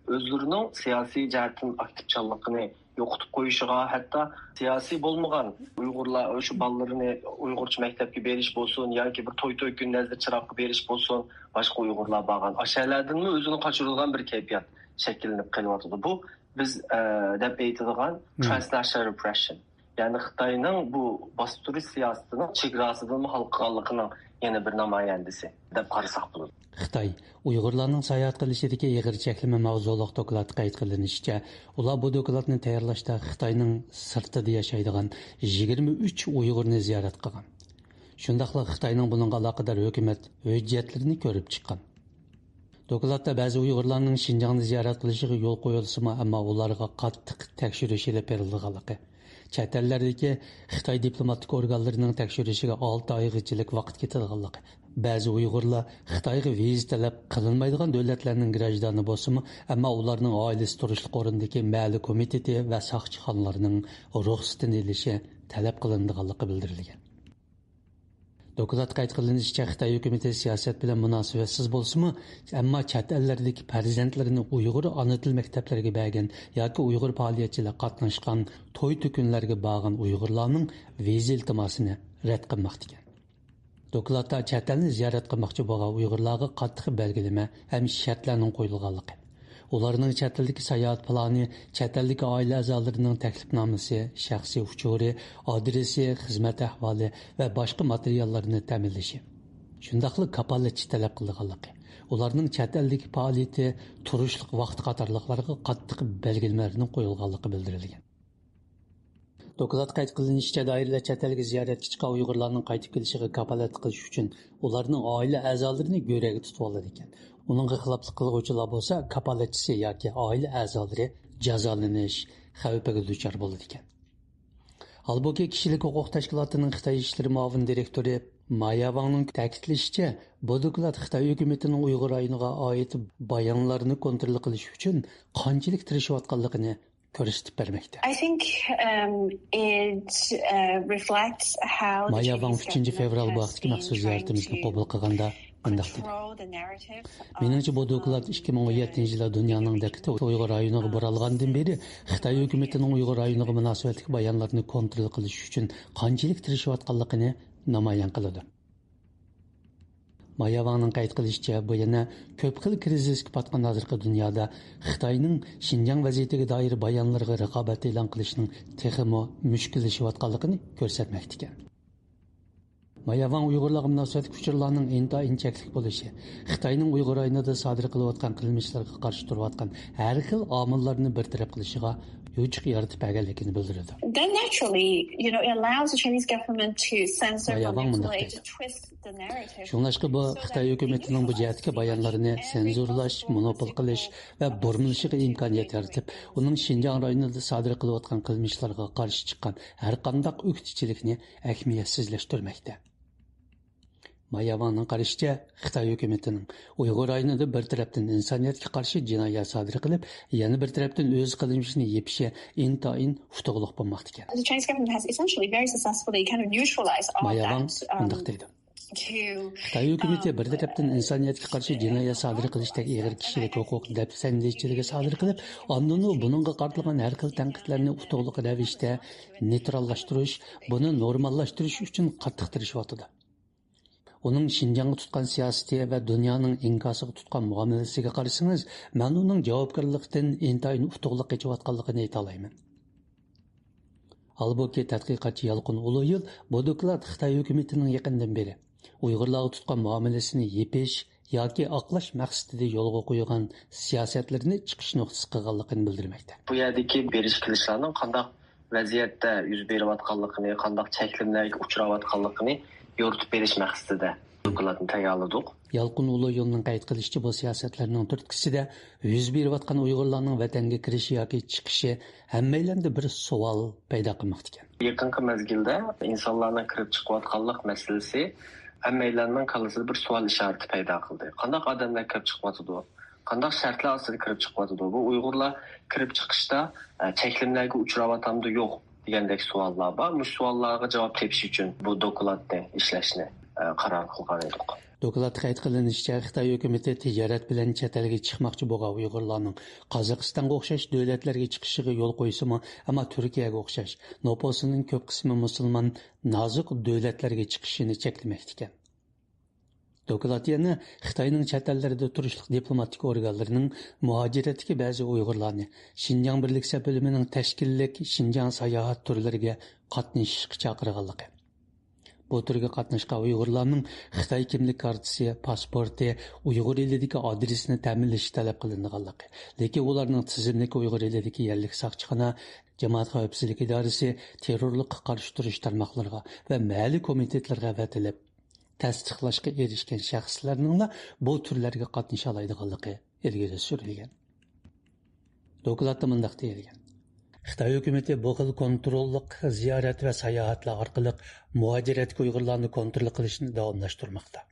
ئۆزلىرىنىڭ سىياسىي جەھەتتىن ئاكتىپچانلىقىنى يوقىتىپ قويۇشىغا، ھەتتا سىياسىي بولمىغان ئۇيغۇرلار شۇ بالىلىرىنى ئۇيغۇرچە مەكتەپكە بېرىش بولسۇن ياكى بىر توي توي كۈن نەزىر چىراغقا بېرىش بولسۇن، باشقا ئۇيغۇرلار بارغان ئاشۇ يەرلەردىنمۇ ئۆزىنى قاچۇرىدىغان بىر كەيپىيات شەكىللىنىپ قېلىۋاتىدۇ. بۇ بىز، ئە، دەپ ئېيتىدىغان transnational repression، يەنى خىتاينىڭ بۇ باستۇرۇش سىياسىتىنىڭ چېگراسىدىنمۇ ھالقىغانلىقىنىڭ يەنە بىر نامايەندىسى دەپ قارىساق بولىدۇ. خىتاي ئۇيغۇرلارنىڭ ساياھەت قىلىشىدىكى ئېغىر چەكلىمە ماۋزۇلۇق دوكلاتتا قەيت قىلىنىشىچە، ئۇلار بۇ دوكلاتنى تەييارلاشتا خىتاينىڭ سىرتىدا ياشايدىغان يىگىرمە ئۈچ ئۇيغۇرنى زىيارەت قىلغان. شۇنداقلا خىتاينىڭ بۇنىڭغا ئالاقىدار ھۆكۈمەت ھۆججەتلىرىنى كۆرۈپ چىققان. دوكلاتتا بەزى ئۇيغۇرلارنىڭ شىنجاڭنى زىيارەت قىلىشىغا يول قويۇلسىمۇ، ئەمما ئۇلارغا قاتتىق تەكشۈرۈش ئېلىپ بېرىلىدىغانلىقى، چەت ئەللەردىكى خىتاي دىپلوماتىك ئورگانلىرىنىڭ تەكشۈرۈشىگە ئالتە ئايغىچىلىك ۋاقىت كېتىدىغانلىقى، بەزى ئۇيغۇرلار خىتايغا ۋىزا تەلەپ قىلىنمايدىغان دۆلەتلەرنىڭ گراژدانى بولسىمۇ، ئەمما ئۇلارنىڭ ئائىلىسى تۇرۇشلۇق ئورۇندىكى مەھەللە كومىتېتى ۋە ساقچىخانىلارنىڭ رۇخسىتىنى ئېلىشى تەلەپ قىلىنىدىغانلىقى بىلدۈرۈلگەن. دوكلاتتا قەيت قىلىنىشىچە، خىتاي ھۆكۈمىتى سىياسەت بىلەن مۇناسىۋەتسىز بولسىمۇ، ئەمما چەت ئەللەردىكى پەرزەنتلىرىنى ئۇيغۇر ئانا تىل مەكتەپلىرىگە بەرگەن ياكى ئۇيغۇر پائالىيەتچىلەر قاتناشقان توي تۆكۈنلەرگە بارغان ئۇيغۇرلارنىڭ ۋىزا ئىلتىماسىنى رەت قىلماقتا ئىكەن. دوكلاتتا چەت ئەلنى زىيارەت قىلماقچى بولغان ئۇيغۇرلارغا قاتتىق بەلگىلىمە ھەم شەرتلەرنىڭ قويۇلغانلىقى، ئۇلارنىڭ چەت ئەلدىكى ساياھەت پىلانى، چەت ئەلدىكى ئائىلە ئەزالىرىنىڭ تەكلىپنامىسى، شەخسىي ئۇچۇرى، ئادرېسى، خىزمەت ئەھۋالى ۋە باشقا ماتېرىياللارنى تەمىنلىشى، شۇنداقلا كاپالەتچى تەلەپ قىلىدىغانلىقى، ئۇلارنىڭ چەت ئەلدىكى پائالىيىتى، تۇرۇشلۇق ۋاقتى قاتارلىقلارغا قاتتىق بەلگىلىمىلەرنىڭ قويۇلغانلىقى بىلدۈرۈلگەن. دوكلاتتا قەيت قىلىنىشىچە، دائىرىلەر چەت ئەلگە زىيارەتكە چىققان ئۇيغۇرلارنىڭ قايتىپ كېلىشىغا كاپالەتلىك قىلىش ئۈچۈن ئۇلارنىڭ ئائىلە ئەزالىرىنى گۆرەگە تۇتۇۋالىدىكەن. ئۇنىڭغا خىلاپلىق قىلغۇچىلار بولسا كاپالەتچىسى ياكى ئائىلە ئەزالىرى جازالىنىش خەۋپىگە دۇچار بولىدىكەن. ھالبۇكى، كىشىلىك ھوقۇق تەشكىلاتىنىڭ خىتاي ئىشلىرى مۇئاۋىن دىرېكتورى مايا ۋاڭنىڭ تەكىتلىشىچە، بۇ دوكلات خىتاي ھۆكۈمىتىنىڭ ئۇيغۇر رايونىغا ئائىت بايانلارنى كونترول قىلىش ئۈچۈن قانچىلىك تىرىشىۋاتقانلىقىنى كۆرسىتىپ بەرمەكتە. I think, um, it, uh, reflects how the مايا ۋاڭ Chinese ئۈچىنچى فېۋرال بۇ ھەقتىكى مەخسۇس زىيارىتىمىزنى قوبۇل قىلغاندا مۇنداق دېدى: مېنىڭچە، بۇ دوكلات ئىككى مىڭ ئون يەتتىنچى يىلى دۇنيانىڭ دىققىتى ئۇيغۇر رايونىغا بۇرالغاندىن بېرى، خىتاي ھۆكۈمىتىنىڭ ئۇيغۇر رايونىغا مۇناسىۋەتلىك بايانلارنى كونترول قىلىش ئۈچۈن قانچىلىك تىرىشىۋاتقانلىقىنى نامايان قىلىدۇ. مايا ۋاڭنىڭ قەيت قىلىشىچە، بۇ يەنە كۆپ خىل كىرىزىسكە پاتقان ھازىرقى دۇنيادا خىتاينىڭ شىنجاڭ ۋەزىيىتىگە دائىر بايانلىرىغا رىقابەت ئېلان قىلىشنىڭ تېخىمۇ مۈشكۈللىشىۋاتقانلىقىنى كۆرسەتمەكتىكەن. مايا ۋاڭ ئۇيغۇرلارغا مۇناسىۋەتلىك ئۇچۇرلارنىڭ ئىنتايىن چەكلىك بولۇشى، خىتاينىڭ ئۇيغۇر رايونىدا سادىر قىلىۋاتقان قىلمىشلارغا قارشى تۇرۇۋاتقان ھەر خىل ئامىللارنى بىر تەرەپ قىلىشىغا يوچۇق يارىتىپ بەرگەنلىكىنى بىلدۈرىدۇ. Then naturally, you know, it allows the Chinese government to censor, مايا ۋاڭ مۇنداق manipulate, دەيدۇ. Twist the narrative. شۇڭلاشقا بۇ خىتاي ھۆكۈمىتىنىڭ بۇ جەھەتتىكى بايانلىرىنى سېنزۇرلاش، مونوپول قىلىش ۋە بۇرمىلىشىغا ئىمكانىيەت يارىتىپ، ئۇنىڭ شىنجاڭ رايونىدا سادىر قىلىۋاتقان قىلمىشلارغا قارشى چىققان ھەرقانداق ئۆكتىچىلىكنى ئەھمىيەتسىزلەشتۈرمەكتە. مايا ۋاڭنىڭ قارىشىچە، خىتاي ھۆكۈمىتىنىڭ ئۇيغۇر رايونىدا بىر تەرەپتىن ئىنسانىيەتكە قارشى جىنايەت سادىر قىلىپ، يەنە بىر تەرەپتىن ئۆز قىلمىشىنى يېپىشى ئىنتايىن ئۇتۇقلۇق بولماقتا ئىكەن. The Chinese government has essentially very successfully kind of neutralized all مايا ۋاڭ that, um, مۇنداق دەيدۇ. خىتاي ھۆكۈمىتى بىر تەرەپتىن ئىنسانىيەتكە قارشى جىنايەت سادىر قىلىشتەك ئېغىر كىشىلىك ھوقۇق دەپسەندىچىلىكى سادىر قىلىپ، ئاندىن بۇنىڭغا قارىتىلغان ھەر خىل تەنقىدلەرنى ئۇتۇقلۇق رەۋىشتە نېيتراللاشتۇرۇش، بۇنى نورماللاشتۇرۇش ئۈچۈن قاتتىق تىرىشىۋاتىدۇ. ئۇنىڭ شىنجاڭغا تۇتقان سىياسىتى ۋە دۇنيانىڭ ئىنكاسىغا تۇتقان مۇئامىلىسىگە قارىسىڭىز، مەن ئۇنىڭ جاۋابكارلىقتىن ئىنتايىن ئۇتۇقلۇق قېچىۋاتقانلىقىنى ئېيتالايمەن. ھالبۇكى، تەتقىقاتچى يالقۇن ئۇلۇيۇل بۇ دوكلات خىتاي ھۆكۈمىتىنىڭ يېقىندىن بېرى ئۇيغۇرلارغا تۇتقان مۇئامىلىسىنى يېپىش ياكى ئاقلاش مەقسىتىدە يولغا قويغان سىياسەتلىرىنى چىقىش نۇقتىسى قىلغانلىقىنى بىلدۈرمەكتە. بۇ يەردىكى بېرىش كېلىشلارنىڭ قانداق ۋەزىيەتتە يۈز بېرىۋاتقانلىقىنى، قانداق چەكلىمىلەرگە ئۇچراۋاتقانلىقىنى يورۇتۇپ بېرىش مەقسىتىدە دوكلاتنى تەييارلىدۇق. يالقۇن ئۇلۇيۇلنىڭ قەيت قىلىشىچە، بۇ سىياسەتلەرنىڭ تۈرتكىسىدە يۈز بېرىۋاتقان ئۇيغۇرلارنىڭ ۋەتەنگە كىرىشى ياكى چىقىشى ھەممەيلەندە بىر سوئال پەيدا قىلماقتا ئىكەن. يېقىنقى مەزگىلدە ئىنسانلارنىڭ كىرىپ چىقىۋاتقانلىق مەسىلىسى ھەممەيلەننىڭ كاللىسىدا بىر سوئال ئىشارىتى پەيدا قىلدى. قانداق ئادەملەر كىرىپ چىقىۋاتىدۇ؟ قانداق شەرتلەر ئاستىدا كىرىپ چىقىۋاتىدۇ؟ بۇ ئۇيغۇرلار كىرىپ چىقىشتا، ئە، چەكلىمىلەرگە ئۇچراۋاتامدۇ، يوق دېگەندەك سوئاللار بار. مۇشۇ سوئاللارغا جاۋاب تېپىش ئۈچۈن بۇ دوكلاتنى ئىشلەشنى، ئە، قارار قىلغان ئىدۇق. دوكلاتتا قەيت قىلىنىشىچە، خىتاي ھۆكۈمىتى تىجارەت بىلەن چەت ئەلگە چىقماقچى بولغان ئۇيغۇرلارنىڭ قازاقىستانغا ئوخشاش دۆلەتلەرگە چىقىشىغا يول قويسىمۇ، ئەمما تۈركىيەگە ئوخشاش نوپۇسىنىڭ كۆپ قىسمى مۇسۇلمان نازۇك دۆلەتلەرگە چىقىشىنى چەكلىمەكتىكەن. دوكلات يەنە خىتاينىڭ چەت ئەللەردە تۇرۇشلۇق دىپلوماتىك ئورگانلىرىنىڭ مۇھاجىرەتتىكى بەزى ئۇيغۇرلارنى شىنجاڭ بىرلىك سەپ بۆلۈمىنىڭ تەشكىللىك شىنجاڭ ساياھەت تۈرلىرىگە قاتنىشىشقا چاقىرغانلىقى، بۇ تۈرگە قاتناشقان ئۇيغۇرلارنىڭ خىتاي كىملىك كارتىسى، پاسپورتى، ئۇيغۇر ئېلىدىكى ئادرېسىنى تەمىنلىشى تەلەپ قىلىنىدىغانلىقى، لېكىن ئۇلارنىڭ تىزىملىكى ئۇيغۇر ئېلىدىكى يەرلىك ساقچىخانا، جامائەت خەۋپسىزلىك ئىدارىسى، تېررورلۇققا قارشى تۇرۇش تارماقلىرىغا ۋە مەھەللە كومىتېتلىرىغا ئەۋەتىلىپ، تەستىقلاشقا ئېرىشكەن شەخسلەرنىڭلا بۇ تۈرلەرگە قاتنىشالايدىغانلىقى ئىلگىرى سۈرۈلگەن. دوكلاتتا مۇنداق دېيىلگەن: خىتاي ھۆكۈمىتى بۇ خىل كونتروللۇق زىيارەت ۋە ساياھەتلەر ئارقىلىق مۇھاجىرەتتىكى ئۇيغۇرلارنى كونترول قىلىشنى داۋاملاشتۇرماقتا.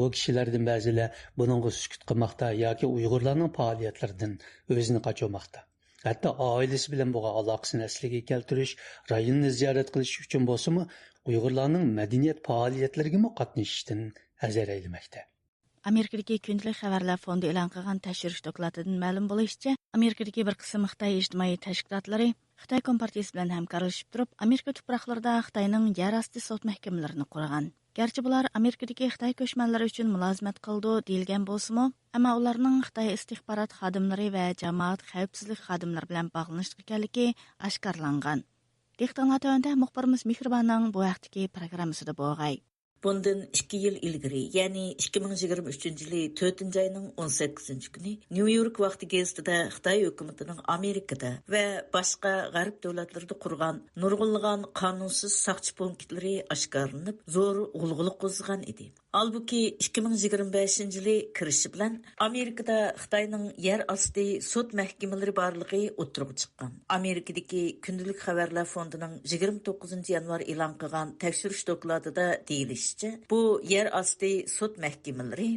بۇ كىشىلەردىن بەزىلەر بۇنىڭغا سۈكۈت قىلماقتا ياكى ئۇيغۇرلارنىڭ پائالىيەتلىرىدىن ئۆزىنى قاچۇرماقتا. ھەتتا ئائىلىسى بىلەن بولغان ئالاقىسىنى ئەسلىگە كەلتۈرۈش، رايوننى زىيارەت قىلىش ئۈچۈن بولسىمۇ، ئۇيغۇرلارنىڭ مەدەنىيەت پائالىيەتلىرىگىمۇ قاتنىشىشتىن ھەزەر ئەيلىمەكتە. ئامېرىكىدىكى كۈندىلىك خەۋەرلەر فوندى ئېلان قىلغان تەكشۈرۈش دوكلاتىدىن مەلۇم بولۇشىچە، ئامېرىكىدىكى بىر قىسىم خىتاي ئىجتىمائىي تەشكىلاتلىرى خىتاي كومپارتىيىسى بىلەن ھەمكارلىشىپ تۇرۇپ، ئامېرىكا تۇپراقلىرىدا خىتاينىڭ يەر ئاستى سوت مەھكىمىلىرىنى قۇرغان. گەرچە بۇلار ئامېرىكىدىكى خىتاي كۆچمەنلىرى ئۈچۈن مۇلازىمەت قىلىدۇ دېيىلگەن بولسىمۇ، ئەمما ئۇلارنىڭ خىتاي ئىستىخبارات خادىملىرى ۋە جامائەت خەۋپسىزلىك خادىملىرى بىلەن باغلىنىشلىق ئىكەنلىكى ئاشكارىلانغان. دىققىتىڭلار تۆۋەندە مۇخبىرىمىز مېھرىباننىڭ بۇ ھەقتىكى پروگراممىسىدا بولغاي. بۇندىن ئىككى يىل ئىلگىرى، يەنى ئىككى مىڭ يىگىرمە ئۈچىنچى يىلى تۆتىنچى ئاينىڭ ئون سەككىزىنچى كۈنى نيۇ يورك ۋاقتى گېزىتىدە خىتاي ھۆكۈمىتىنىڭ ئامېرىكىدا ۋە باشقا غەرب دۆلەتلىرىدە قۇرغان نۇرغۇنلىغان قانۇنسىز ساقچى پونكىتلىرى ئاشكارىلىنىپ، زور غۇلغۇلا قوزغىغان ئىدى. ھالبۇكى، ئىككى مىڭ يىگىرمە بەشىنچى يىلى كىرىشى بىلەن ئامېرىكىدا خىتاينىڭ يەر ئاستى سوت مەھكىمىلىرى بارلىقى ئوتتۇرىغا چىققان. ئامېرىكىدىكى كۈندىلىك خەۋەرلەر فوندىنىڭ يىگىرمە توققۇزىنچى يانۋار ئېلان قىلغان تەكشۈرۈش دوكلاتىدا دېيىلىشىچە، بۇ يەر ئاستى سوت مەھكىمىلىرى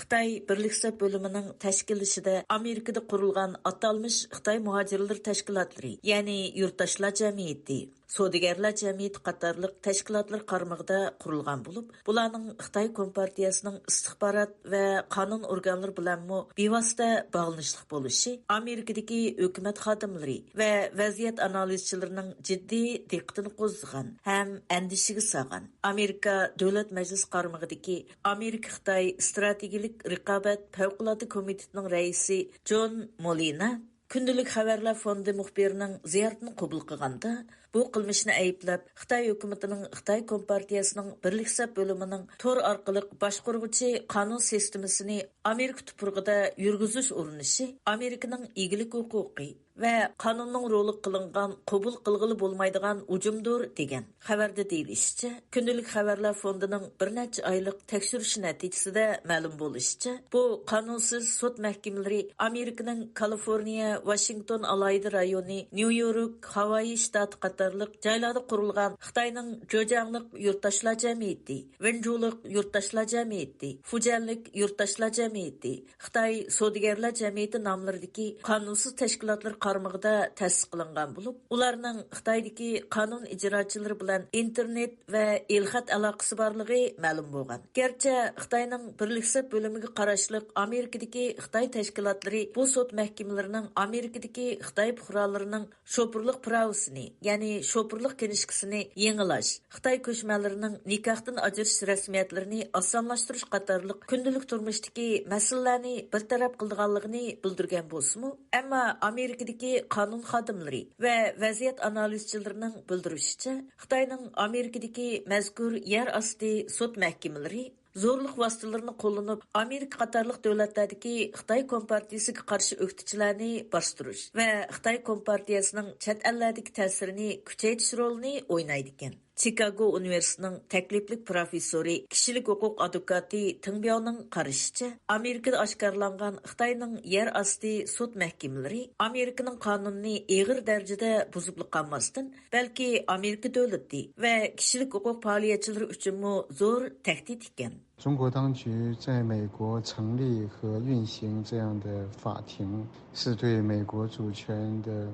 خىتاي بىرلىك سەپ بۆلۈمىنىڭ تەشكىللىشىدە ئامېرىكىدا قۇرۇلغان ئاتالمىش خىتاي مۇھاجىرلىرى تەشكىلاتلىرى، يەنى يۇرتداشلار جەمئىيىتى، سودىگەرلەر جەمئىيىتى قاتارلىق تەشكىلاتلار قارمىقىدا قۇرۇلغان بولۇپ، بۇلارنىڭ خىتاي كومپارتىيەسىنىڭ ئىستىخبارات ۋە قانۇن ئورگانلىرى بىلەنمۇ بىۋاسىتە باغلىنىشلىق بولۇشى ئامېرىكىدىكى ھۆكۈمەت خادىملىرى ۋە ۋەزىيەت ئانالىزچىلىرىنىڭ جىددىي دىققىتىنى قوزغىغان ھەم ئەندىشىگە سالغان. ئامېرىكا دۆلەت مەجلىسى قارمىقىدىكى ئامېرىكا-خىتاي ئىستراتېگىيەلىك رىقابەت پەۋقۇلئاددە كومىتېتىنىڭ رەئىسى جون مولىنا كۈندىلىك خەۋەرلەر فوندى مۇخبىرىنىڭ زىيارىتىنى قوبۇل قىلغاندا، بۇ قىلمىشنى ئەيىبلەپ، خىتاي ھۆكۈمىتىنىڭ خىتاي كومپارتىيەسىنىڭ بىرلىك سەپ بۆلۈمىنىڭ تور ئارقىلىق باشقۇرغۇچى قانۇن سىستېمىسىنى ئامېرىكا تۇپرىقىدا يۈرگۈزۈش ئۇرۇنۇشى ئامېرىكىنىڭ ئىگىلىك ھوقۇقى ۋە قانۇننىڭ رولىغا قىلىنغان قوبۇل قىلغىلى بولمايدىغان ھۇجۇمدۇر، دېگەن. خەۋەردە دېيىلىشىچە، كۈندىلىك خەۋەرلەر فوندىنىڭ بىر نەچچە ئايلىق تەكشۈرۈشى نەتىجىسىدە مەلۇم بولۇشىچە، بۇ قانۇنسىز سوت مەھكىمىلىرى ئامېرىكىنىڭ كالىفورنىيە، ۋاشىنگتون ئالاھىدە رايونى، نيۇ يورك، ھاۋايى شتاتى قاتارلىق جايلاردا قۇرۇلغان خىتاينىڭ جېجياڭلىق يۇرتداشلار جەمئىيىتى، ۋېنجۇلۇق يۇرتداشلار جەمئىيىتى، فۇجيەنلىك يۇرتداشلار جەمئىيىتى، خىتاي سودىگەرلەر جەمئىيىتى ناملىرىدىكى قانۇنسىز تەشكىلاتلىرى قارمىقىدا تەسىس قىلىنغان بولۇپ، ئۇلارنىڭ خىتايدىكى قانۇن ئىجراچىلىرى بىلەن ئىنتېرنېت ۋە ئېلخەت ئالاقىسى بارلىقى مەلۇم بولغان. گەرچە خىتاينىڭ بىرلىك سەپ بۆلۈمىگە قاراشلىق ئامېرىكىدىكى خىتاي تەشكىلاتلىرى بۇ سوت مەھكىمىلىرىنىڭ ئامېرىكىدىكى خىتاي پۇقرالىرىنىڭ شوپۇرلۇق پىراۋىسىنى، يەنى شوپۇرلۇق كىنىشكىسىنى يېڭىلاش، خىتاي كۆچمەنلىرىنىڭ نىكاھتىن ئاجرىشىش رەسمىيەتلىرىنى ئاسانلاشتۇرۇش قاتارلىق كۈندىلىك تۇرمۇشتىكى مەسىلىلەرنى بىر تەرەپ قىلىدىغانلىقىنى بىلدۈرگەن بولسىمۇ، ئەمما ئامېرىكىدىكى قانۇن خادىملىرى ۋە ۋەزىيەت ئانالىزچىلىرىنىڭ بىلدۈرۈشىچە، خىتاينىڭ ئامېرىكىدىكى مەزكۇر يەر ئاستى سوت مەھكىمىلىرى زورلۇق ۋاسىتىلىرىنى قوللىنىپ، ئامېرىكا قاتارلىق دۆلەتلەردىكى خىتاي كومپارتىيىسىگە قارشى ئۆكتىچىلەرنى باستۇرۇش ۋە خىتاي كومپارتىيىسىنىڭ چەت ئەللەردىكى تەسىرىنى كۈچەيتىش رولىنى ئوينايدىكەن. چىكاگو ئۇنىۋېرسىتېتىنىڭ تەكلىپلىك پروفېسسورى، كىشىلىك ھوقۇق ئادۋوكاتى تېڭ بياۋنىڭ قارىشىچە، ئامېرىكىدا ئاشكارىلانغان خىتاينىڭ يەر ئاستى سوت مەھكىمىلىرى ئامېرىكىنىڭ قانۇنىنى ئېغىر دەرىجىدە بۇزۇپلا قالماستىن، بەلكى ئامېرىكا دۆلىتى ۋە كىشىلىك ھوقۇق پائالىيەتچىلىرى ئۈچۈنمۇ زور تەھدىت ئىكەن. 中国当局在美国成立和运行这样的法庭，是对美国主权的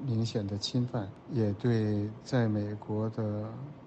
明显的侵犯，也对在美国的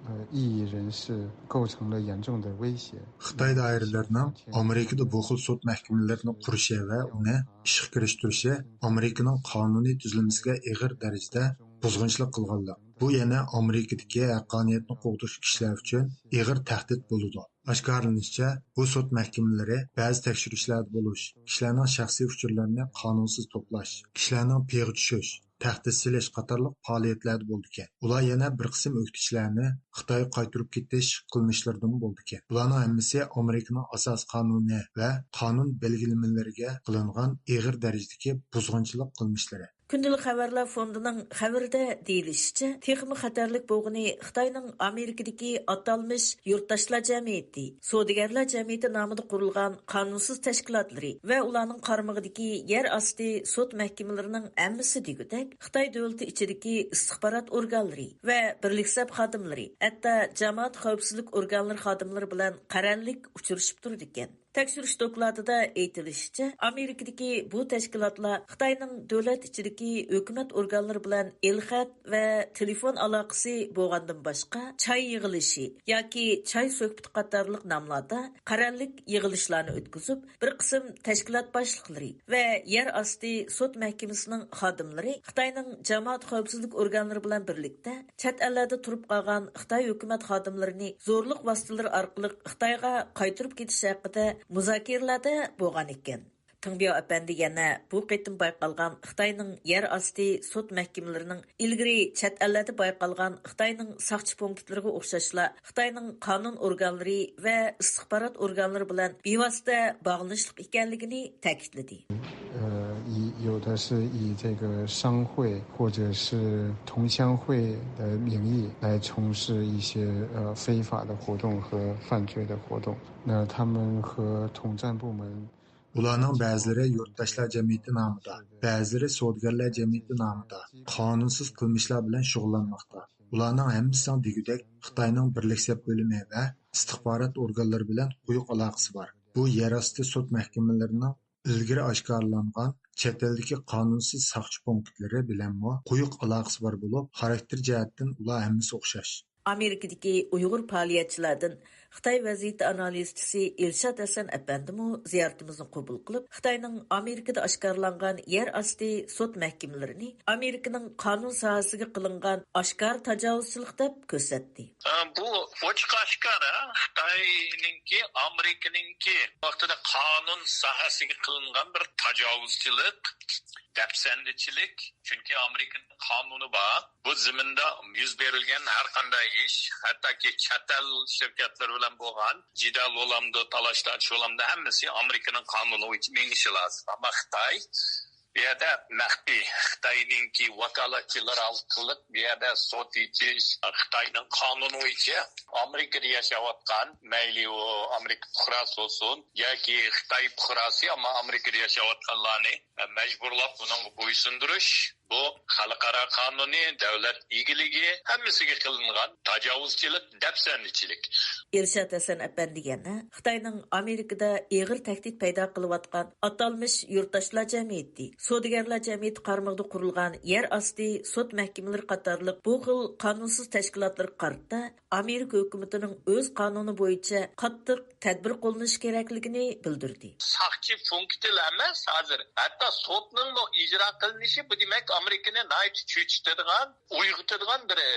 呃异议人士构成了严重的威胁。 خىتاي دائىرىلىرىنىڭ ئامېرىكىدا بۇ خىل سوت مەھكىمىلىرىنى قۇرۇشى ۋە ئۇنى ئىشقا كىرىشتۈرۈشى ئامېرىكىنىڭ قانۇنىي تۈزۈلمىسىگە ئېغىر دەرىجىدە بۇزغۇنچىلىق قىلغانلىق. بۇ يەنە ئامېرىكىدىكى ھەققانىيەتنى قوغدىغۇچى كىشىلەر ئۈچۈن ئېغىر تەھدىت بولىدۇ. ئاشكارىلىنىشىچە، بۇ سوت مەھكىمىلىرى بەزى تەكشۈرۈشلەردە بولۇش، كىشىلەرنىڭ شەخسىي ئۇچۇرلىرىنى قانۇنسىز توپلاش، كىشىلەرنىڭ پېيىغا چۈشۈش، تەھدىت سېلىش قاتارلىق پائالىيەتلەردە بولىدىكەن. ئۇلار يەنە بىر قىسىم ئۆكتىچىلەرنى خىتايغا قايتۇرۇپ كېتىش قىلمىشلىرىدىمۇ بولىدىكەن. بۇلارنىڭ ھەممىسى ئامېرىكىنىڭ ئاساسىي قانۇنى ۋە قانۇن بەلگىلىمىلىرىگە قىلىنغان ئېغىر دەرىجىدىكى بۇزغۇنچىلىق قىلمىشلىرى. كۈندىلىك خەۋەرلەر فوندىنىڭ خەۋىرىدە دېيىلىشىچە، تېخىمۇ خەتەرلىك بولغىنى خىتاينىڭ ئامېرىكىدىكى ئاتالمىش يۇرتداشلار جەمئىيىتى، سودىگەرلەر جەمئىيىتى نامىدا قۇرۇلغان قانۇنسىز تەشكىلاتلىرى ۋە ئۇلارنىڭ قارمىقىدىكى يەر ئاستى سوت مەھكىمىلىرىنىڭ ھەممىسى دېگۈدەك خىتاي دۆلىتى ئىچىدىكى ئىستىخبارات ئورگانلىرى ۋە بىرلىك سەپ خادىملىرى، ھەتتا جامائەت خەۋپسىزلىك ئورگانلىرى خادىملىرى بىلەن قەرەللىك ئۇچرىشىپ تۇرىدىكەن. تەكشۈرۈش دوكلاتىدا ئېيتىلىشىچە، ئامېرىكىدىكى بۇ تەشكىلاتلار خىتاينىڭ دۆلەت ئىچىدىكى ھۆكۈمەت ئورگانلىرى بىلەن ئېلخەت ۋە تېلېفون ئالاقىسى بولغاندىن باشقا، چاي يىغىلىشى ياكى چاي سۆھبىتى قاتارلىق ناملاردا قەرەللىك يىغىلىشلارنى ئۆتكۈزۈپ، بىر قىسىم تەشكىلات باشلىقلىرى ۋە يەر ئاستى سوت مەھكىمىسىنىڭ خادىملىرى خىتاينىڭ جامائەت خەۋپسىزلىك ئورگانلىرى بىلەن بىرلىكتە چەت ئەللەردە تۇرۇپ قالغان خىتاي ھۆكۈمەت خادىملىرىنى زورلۇق ۋاسىتىلىرى ئارقىلىق خىتايغا قايتۇرۇپ كېتىش ھەققىدە مۇزاكىرىلەردە بولغان ئىكەن. تېڭبياۋ ئەپەندى يەنە بۇ قېتىم بايقالغان خىتاينىڭ يەر ئاستى سوت مەھكىمىلىرىنىڭ ئىلگىرى چەت ئەللەردە بايقالغان خىتاينىڭ ساقچى پونكىتلىرىغا ئوخشاشلا خىتاينىڭ قانۇن ئورگانلىرى ۋە ئىستىخبارات ئورگانلىرى بىلەن بىۋاسىتە باغلىنىشلىق ئىكەنلىكىنى تەكىتلىدى. 呃，以有的是以这个商会或者是同乡会的名义来从事一些呃非法的活动和犯罪的活动。那他们和统战部门 ئۇلارنىڭ بەزىلىرى يۇرتداشلار جەمئىيىتى نامىدا، بەزىلىرى سودىگەرلەر جەمئىيىتى نامىدا قانۇنسىز قىلمىشلار بىلەن شۇغۇللانماقتا. ئۇلارنىڭ ھەممىسىنىڭ دېگۈدەك خىتاينىڭ بىرلىك سەپ بۆلۈمى ۋە ئىستىخبارات ئورگانلىرى بىلەن قويۇق ئالاقىسى بار. بۇ يەر ئاستى سوت مەھكىمىلىرىنىڭ ئىلگىرى ئاشكارىلانغان چەت ئەلدىكى قانۇنسىز ساقچى پونكىتلىرى بىلەنمۇ قويۇق ئالاقىسى بار بولۇپ، خاراكتېر جەھەتتىن ئۇلار ھەممىسى ئوخشاش. ئامېرىكىدىكى ئۇيغۇر پائالىيەتچىلەردىن خىتاي ۋەزىيىتى ئانالىزچىسى ئىلشات ھەسەن ئەپەندىمۇ زىيارىتىمىزنى قوبۇل قىلىپ، خىتاينىڭ ئامېرىكىدا ئاشكارىلانغان يەر ئاستى سوت مەھكىمىلىرىنى ئامېرىكىنىڭ قانۇن ساھەسىگە قىلىنغان ئاشكارا تاجاۋۇزچىلىق دەپ كۆرسەتتى. بۇ ئوچۇق ئاشكارا خىتاينىڭكى، ئامېرىكىنىڭكى ۋاقتىدا قانۇن ساھەسىگە قىلىنغان بىر تاجاۋۇزچىلىق، دەپسەندىچىلىك. چۈنكى ئامېرىكىنىڭ قانۇنى بار. بۇ زېمىندا يۈز بېرىلگەن ھەر قانداق ئىش، ھەتتاكى چەت ئەل شىركەتلىرى بىلەن بولغان جېدەل بولامدۇ، تالاش-تارتىش بولامدۇ، ھەممىسى ئامېرىكىنىڭ قانۇنى بويىچە مېڭىشى لازىم. ئەمما خىتاي بۇ يەردە مەخپىي، خىتاينىڭكى ۋاكالەتچىلەر ئارقىلىق بۇ يەردە سوت ئېچىش، خىتاينىڭ قانۇنى بويىچە ئامېرىكىدا ياشاۋاتقان، مەيلى ئۇ ئامېرىكا پۇقراسى بولسۇن ياكى خىتاي پۇقراسى، ئەمما ئامېرىكىدا ياشاۋاتقانلارنى مەجبۇرلاپ بۇنىڭغا بويسۇندۇرۇش، بۇ خەلقئارا قانۇنى، دۆلەت ئىگىلىكى، ھەممىسىگە قىلىنغان تاجاۋۇزچىلىق، دەپسەندىچىلىك. ئىلشات ھەسەن ئەپەندى يەنە خىتاينىڭ ئامېرىكىدا ئېغىر تەھدىت پەيدا قىلىۋاتقان ئاتالمىش يۇرتداشلار جەمئىيىتى، سودىگەرلەر جەمئىيىتى قارمىقىدا قۇرۇلغان يەر ئاستى سوت مەھكىمىلىرى قاتارلىق بۇ خىل قانۇنسىز تەشكىلاتلىرىغا قارىتا ئامېرىكا ھۆكۈمىتىنىڭ ئۆز قانۇنى بويىچە قاتتىق تەدبىر قوللىنىشى كېرەكلىكىنى بىلدۈردى. ساقچى پونكىتىلا ئەمەس، ھازىر ھەتتا سوتنىڭمۇ ئىجرا قىلىنىشى، بۇ دېمەك ئامېرىكىنى ناھايىتى چۆچۈتىدىغان، ئويغىتىدىغان بىر، ئە،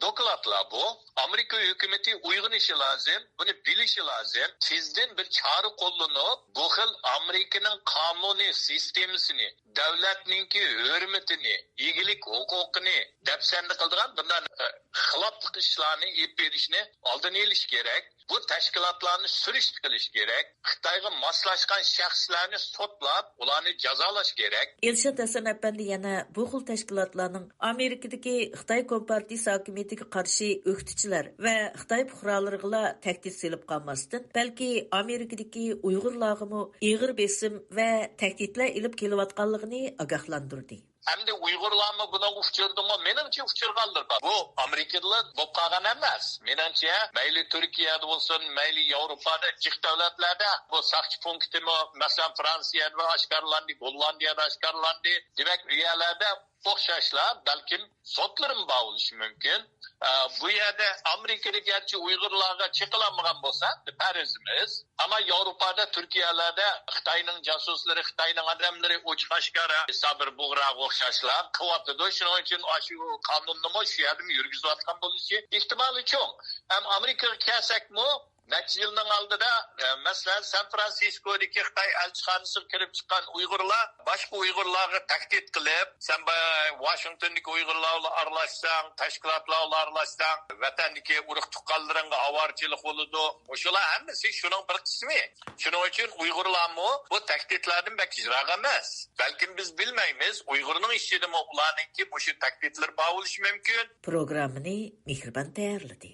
دوكلاتلار بۇ. ئامېرىكا ھۆكۈمىتى ئويغىنىشى لازىم، بۇنى بىلىشى لازىم. تېزدىن بىر چارە قوللىنىپ، بۇ خىل ئامېرىكىنىڭ قانۇنىي سىستېمىسىنى، دۆلەتنىڭكى ھۆرمىتىنى، ئىگىلىك ھوقۇقىنى دەپسەندە قىلىدىغان بۇنداق، ئە، خىلاپلىق ئىشلارنى ئېلىپ بېرىشنى ئالدىنى ئېلىش كېرەك. بۇ تەشكىلاتلارنى سۈرۈشتە قىلىش كېرەك. خىتايغا ماسلاشقان شەخسلەرنى سوتلاپ، ئۇلارنى جازالاش كېرەك. ئىلشات ھەسەن ئەپەندى يەنە بۇ خىل تەشكىلاتلارنىڭ ئامېرىكىدىكى خىتاي كومپارتىيىسى ھاكىمىيىتىگە قارشى ئۆكتىچىلەر ۋە خىتاي پۇقرالىرىغىلا تەھدىت سېلىپ قالماستىن، بەلكى ئامېرىكىدىكى ئۇيغۇرلارغىمۇ ئېغىر بېسىم ۋە تەھدىتلەر ئېلىپ كېلىۋاتقانلىقىنى ئاگاھلاندۇردى. ئەمدى ئۇيغۇرلارمۇ بۇنىڭغا ئۇچرىدىمۇ؟ مېنىڭچە ئۇچرىغانلىرى بار. بۇ ئامېرىكىدىلا بولۇپ قالغان ئەمەس. مېنىڭچە، مەيلى تۈركىيەدە بولسۇن، مەيلى ياۋروپادا، جىق دۆلەتلەردە بۇ ساقچى پونكىتىمۇ، مەسىلەن، فرانسىيەدە ئاشكارىلاندى، گوللاندىيەدە ئاشكارىلاندى. دېمەك، ئۇ يەرلەردە ئوخشاشلا بەلكىم سوتلىرىمۇ بار بولۇشى مۇمكىن. ئە، بۇ يەردە ئامېرىكىدا گەرچە ئۇيغۇرلارغا چېقىلالمىغان بولسا، پەرىزىمىز، ئەمما ياۋروپادا، تۈركىيەلەردە خىتاينىڭ جاسۇسلىرى، خىتاينىڭ ئادەملىرى ئوچۇق ئاشكارا سابىر بۇغراغا ئوخشاشلا قىلىۋاتىدۇ. شۇنىڭ ئۈچۈن ئاشۇ قانۇننىمۇ شۇ يەردىمۇ يۈرگۈزۈۋاتقان بولۇشى ئېھتىمالى چوڭ. ھەم ئامېرىكىغا كەلسەكمۇ، نەچچە يىلنىڭ ئالدىدا، ئە، مەسىلەن، سان فرانسىسكودىكى خىتاي ئەلچىخانىسىغا كىرىپ چىققان ئۇيغۇرلار باشقا ئۇيغۇرلارغا تەھدىت قىلىپ، سەن با-، ۋاشىنگتوندىكى ئۇيغۇرلار بىلەن ئارىلاشساڭ، تەشكىلاتلار بىلەن ئارىلاشساڭ، ۋەتەندىكى ئۇرۇق تۇغقانلىرىڭغا ئاۋارىچىلىك بولىدۇ. مۇشۇلار ھەممىسى شۇنىڭ بىر قىسمى. شۇنىڭ ئۈچۈن ئۇيغۇرلارمۇ بۇ تەھدىتلەردىن بەك يىراق ئەمەس. بەلكىم بىز بىلمەيمىز، ئۇيغۇرنىڭ ئىچىدىمۇ ئۇلارنىڭكى مۇشۇ تەھدىتلىرى بار بولۇشى مۇمكىن. پروگراممىنى مېھرىبان تەييارلىدى.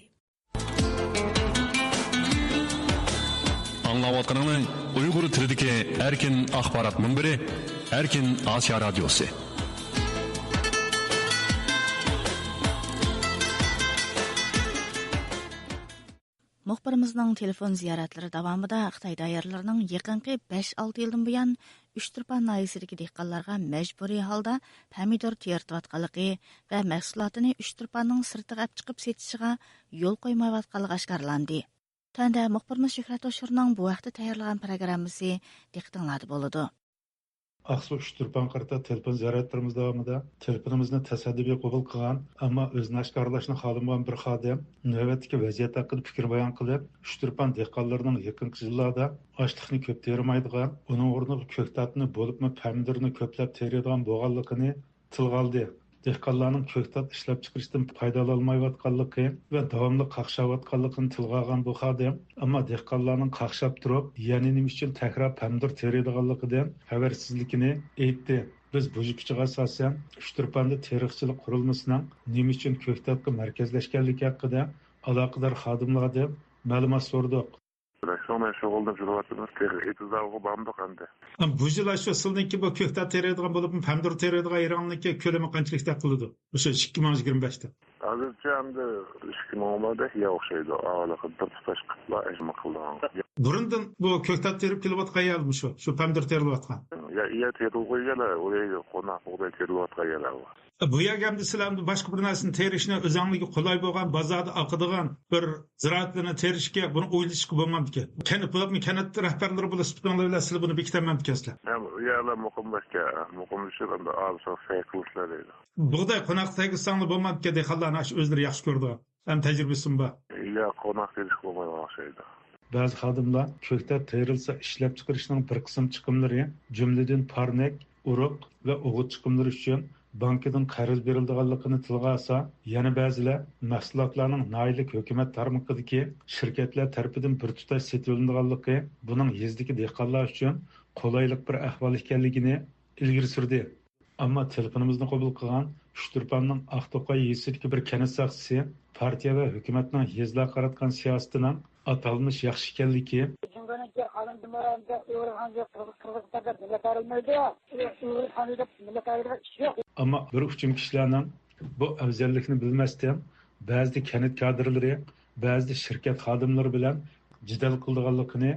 ئاڭلاۋاتقىنىڭلار ئۇيغۇر تىلىدىكى ئەركىن ئاخبارات مۇنبىرى، ئەركىن ئاسىيا رادىيوسى. مۇخبىرىمىزنىڭ تېلېفون زىيارەتلىرى داۋامىدا خىتاي دائىرىلىرىنىڭ يېقىنقى بەش-ئالتە يىلدىن بۇيان، ئۇچتۇرپان ناھىيەسىدىكى دېھقانلارغا مەجبۇرىي ھالدا پەمىدۇر تېرىتىۋاتقانلىقى ۋە مەھسۇلاتىنى ئۇچتۇرپاننىڭ سىرتىغا ئەپ چىقىپ سېتىشىغا يول قويمايۋاتقانلىقى ئاشكارىلاندى. تۆۋەندە مۇخبىرىمىز شۆھرەت ھوشۇرنىڭ بۇ ھەقتە تەييارلىغان پروگراممىسى دىققىتىڭلاردا بولىدۇ. ئاقسۇ ئۇچتۇرپانغا قارىتا تېلېفون زىيارەتلىرىمىز داۋامىدا تېلېفونىمىزنى تەسەددۇ بىلەن قوبۇل قىلغان، ئەمما ئۆزىنى ئاشكارىلاشنى خالىمىغان بىر خادىم نۆۋەتتىكى ۋەزىيەت ھەققىدە پىكىر بايان قىلىپ، ئۇچتۇرپان دېھقانلىرىنىڭ يېقىنقى يىللاردا ئاشلىقنى كۆپ تېرىمايدىغان، ئۇنىڭ ئورنىغا كۆكتاتنى، بولۇپمۇ پەمىدۇرنى كۆپلەپ تېرىيدىغان بولغانلىقىنى تىلغا ئالدى. دېھقانلارنىڭ كۆكتات ئىشلەپچىقىرىشتىن پايدىلانالمايۋاتقانلىقى ۋە داۋاملىق قاقشاۋاتقانلىقىنى تىلغا ئالغان بۇ خادىم، ئەمما دېھقانلارنىڭ قاقشاپ تۇرۇپ، يەنە نېمە ئۈچۈن تەكرار پەمىدۇر تېرىيدىغانلىقىدىن خەۋەرسىزلىكىنى ئېيتتى. بىز بۇ يىپىچىغا ئاساسەن، ئۇچتۇرپاندا تېرىقچىلىق قۇرۇلمىسىنىڭ نېمە ئۈچۈن كۆكتاتقا مەركەزلەشكەنلىكى ھەققىدە ئالاقىدار خادىملاردىن مەلۇمات سورىدۇق. شۇنىڭ بىلەن شۇغۇللىنىپ يۈرۈۋاتىمىز. تېخى ئېتىزداغىغا بارمىدۇق ئەمدى. بۇ يىل ئاشۇ ئېسىلنىڭكى بۇ كۆكتات تېرىيدىغان بولۇپ، پەمىدۇر تېرىيدىغان يېرىڭنىڭكى كۆلىمى قانچىلىك تەك قىلىدۇ؟ مۇشۇ ئىككى مىڭ يىگىرمە بەشتە. ھازىرچە ئەمدى ئىككى مىڭ بار دەك يەر ئوخشايدۇ. ئاۋۋالقى بىر تۇتاش قىپلا ئەجمە قىلىدىغان. بۇرۇندىن بۇ كۆكتات تېرىپ كېلىۋاتقان يەرمۇ شۇ، شۇ پەمىدۇر تېرىلىۋاتقان؟ يا، يەر تېرىلغۇ يەرلەر، ئۇ يەرگە قوناق بۇغداي تېرىلىۋاتقان يەرلەر بار. بۇ يەرگە ئەمدى سىلەر ئەمدى باشقا بىر نەرسىنى تېرىشنى، ئۆزۈڭلارغا قولاي بولغان بازاردا ئاقىدىغان بىر زىرائەتلەرنى تېرىشكە بۇنى ئويلىشىشقا بولمامدىكەن؟ كەنت بولۇپمۇ كەنت رەھبەرلىرى بولۇپ سۈپىتىڭلار بىلەن سىلەر بۇنى بېكىتەلمەمدىكەنسىلەر؟ يا، ئۇ يەرلەر مۇقىملاشكەن، مۇقىملىشىپ ئەمدى ئالسا سەي قىلىشلار دەيدۇ. بۇغداي قوناققا تەگسەڭلار بولمامدىكەن، دېھقانلارنىڭ ئاشۇ ئۆزلىرى ياخشى كۆرىدىغان ھەم تەجرىبىسىمۇ بار. يا، قوناق تېرىشكە بولمايدىغان ئوخشايدۇ. بەزى خادىملار كۆكتات تېرىلسا ئىشلەپچىقىرىشنىڭ بىر قىسىم چىقىملىرى، جۈملىدىن پارنىك، ئۇرۇق ۋە ئوغۇت چىقىملىرى ئۈچۈن بانكىدىن قەرز بېرىلىدىغانلىقىنى تىلغا ئالسا، يەنە بەزىلەر مەھسۇلاتلارنىڭ ناھىيەلىك ھۆكۈمەت تارمىقىدىكى شىركەتلەر تەرىپىدىن بىر تۇتاش سېتىۋېلىنىدىغانلىقى، بۇنىڭ يېزىدىكى دېھقانلار ئۈچۈن قولايلىق بىر ئەھۋال ئىكەنلىكىنى ئىلگىرى سۈردى. ئەمما تېلېفونىمىزنى قوبۇل قىلغان ئۇچتۇرپاننىڭ ئاقتوقاي يېزىسىدىكى بىر كەنت ساقچىسى پارتىيە ۋە ھۆكۈمەتنىڭ يېزىلارغا قاراتقان سىياسىتىنىڭ ئاتالمىش ياخشى ئىكەنلىكى، جۇڭگونىڭكى قانۇن جۇمھۇرىيەتىدە ئۇيغۇرغا قىرغىز قىرغىز قىرغىز دەپ مىللەت ئايرىلمايدۇ. ئۇيغۇر خانى دەپ مىللەت ئايرىغان ئىش يوق. ئەمما بىر ئۇچۇم كىشىلەرنىڭ بۇ ئەۋزەللىكنى بىلمەستىن، بەزىدە كەنت كادىرلىرى، بەزىدە شىركەت خادىملىرى بىلەن جېدەل قىلىدىغانلىقىنى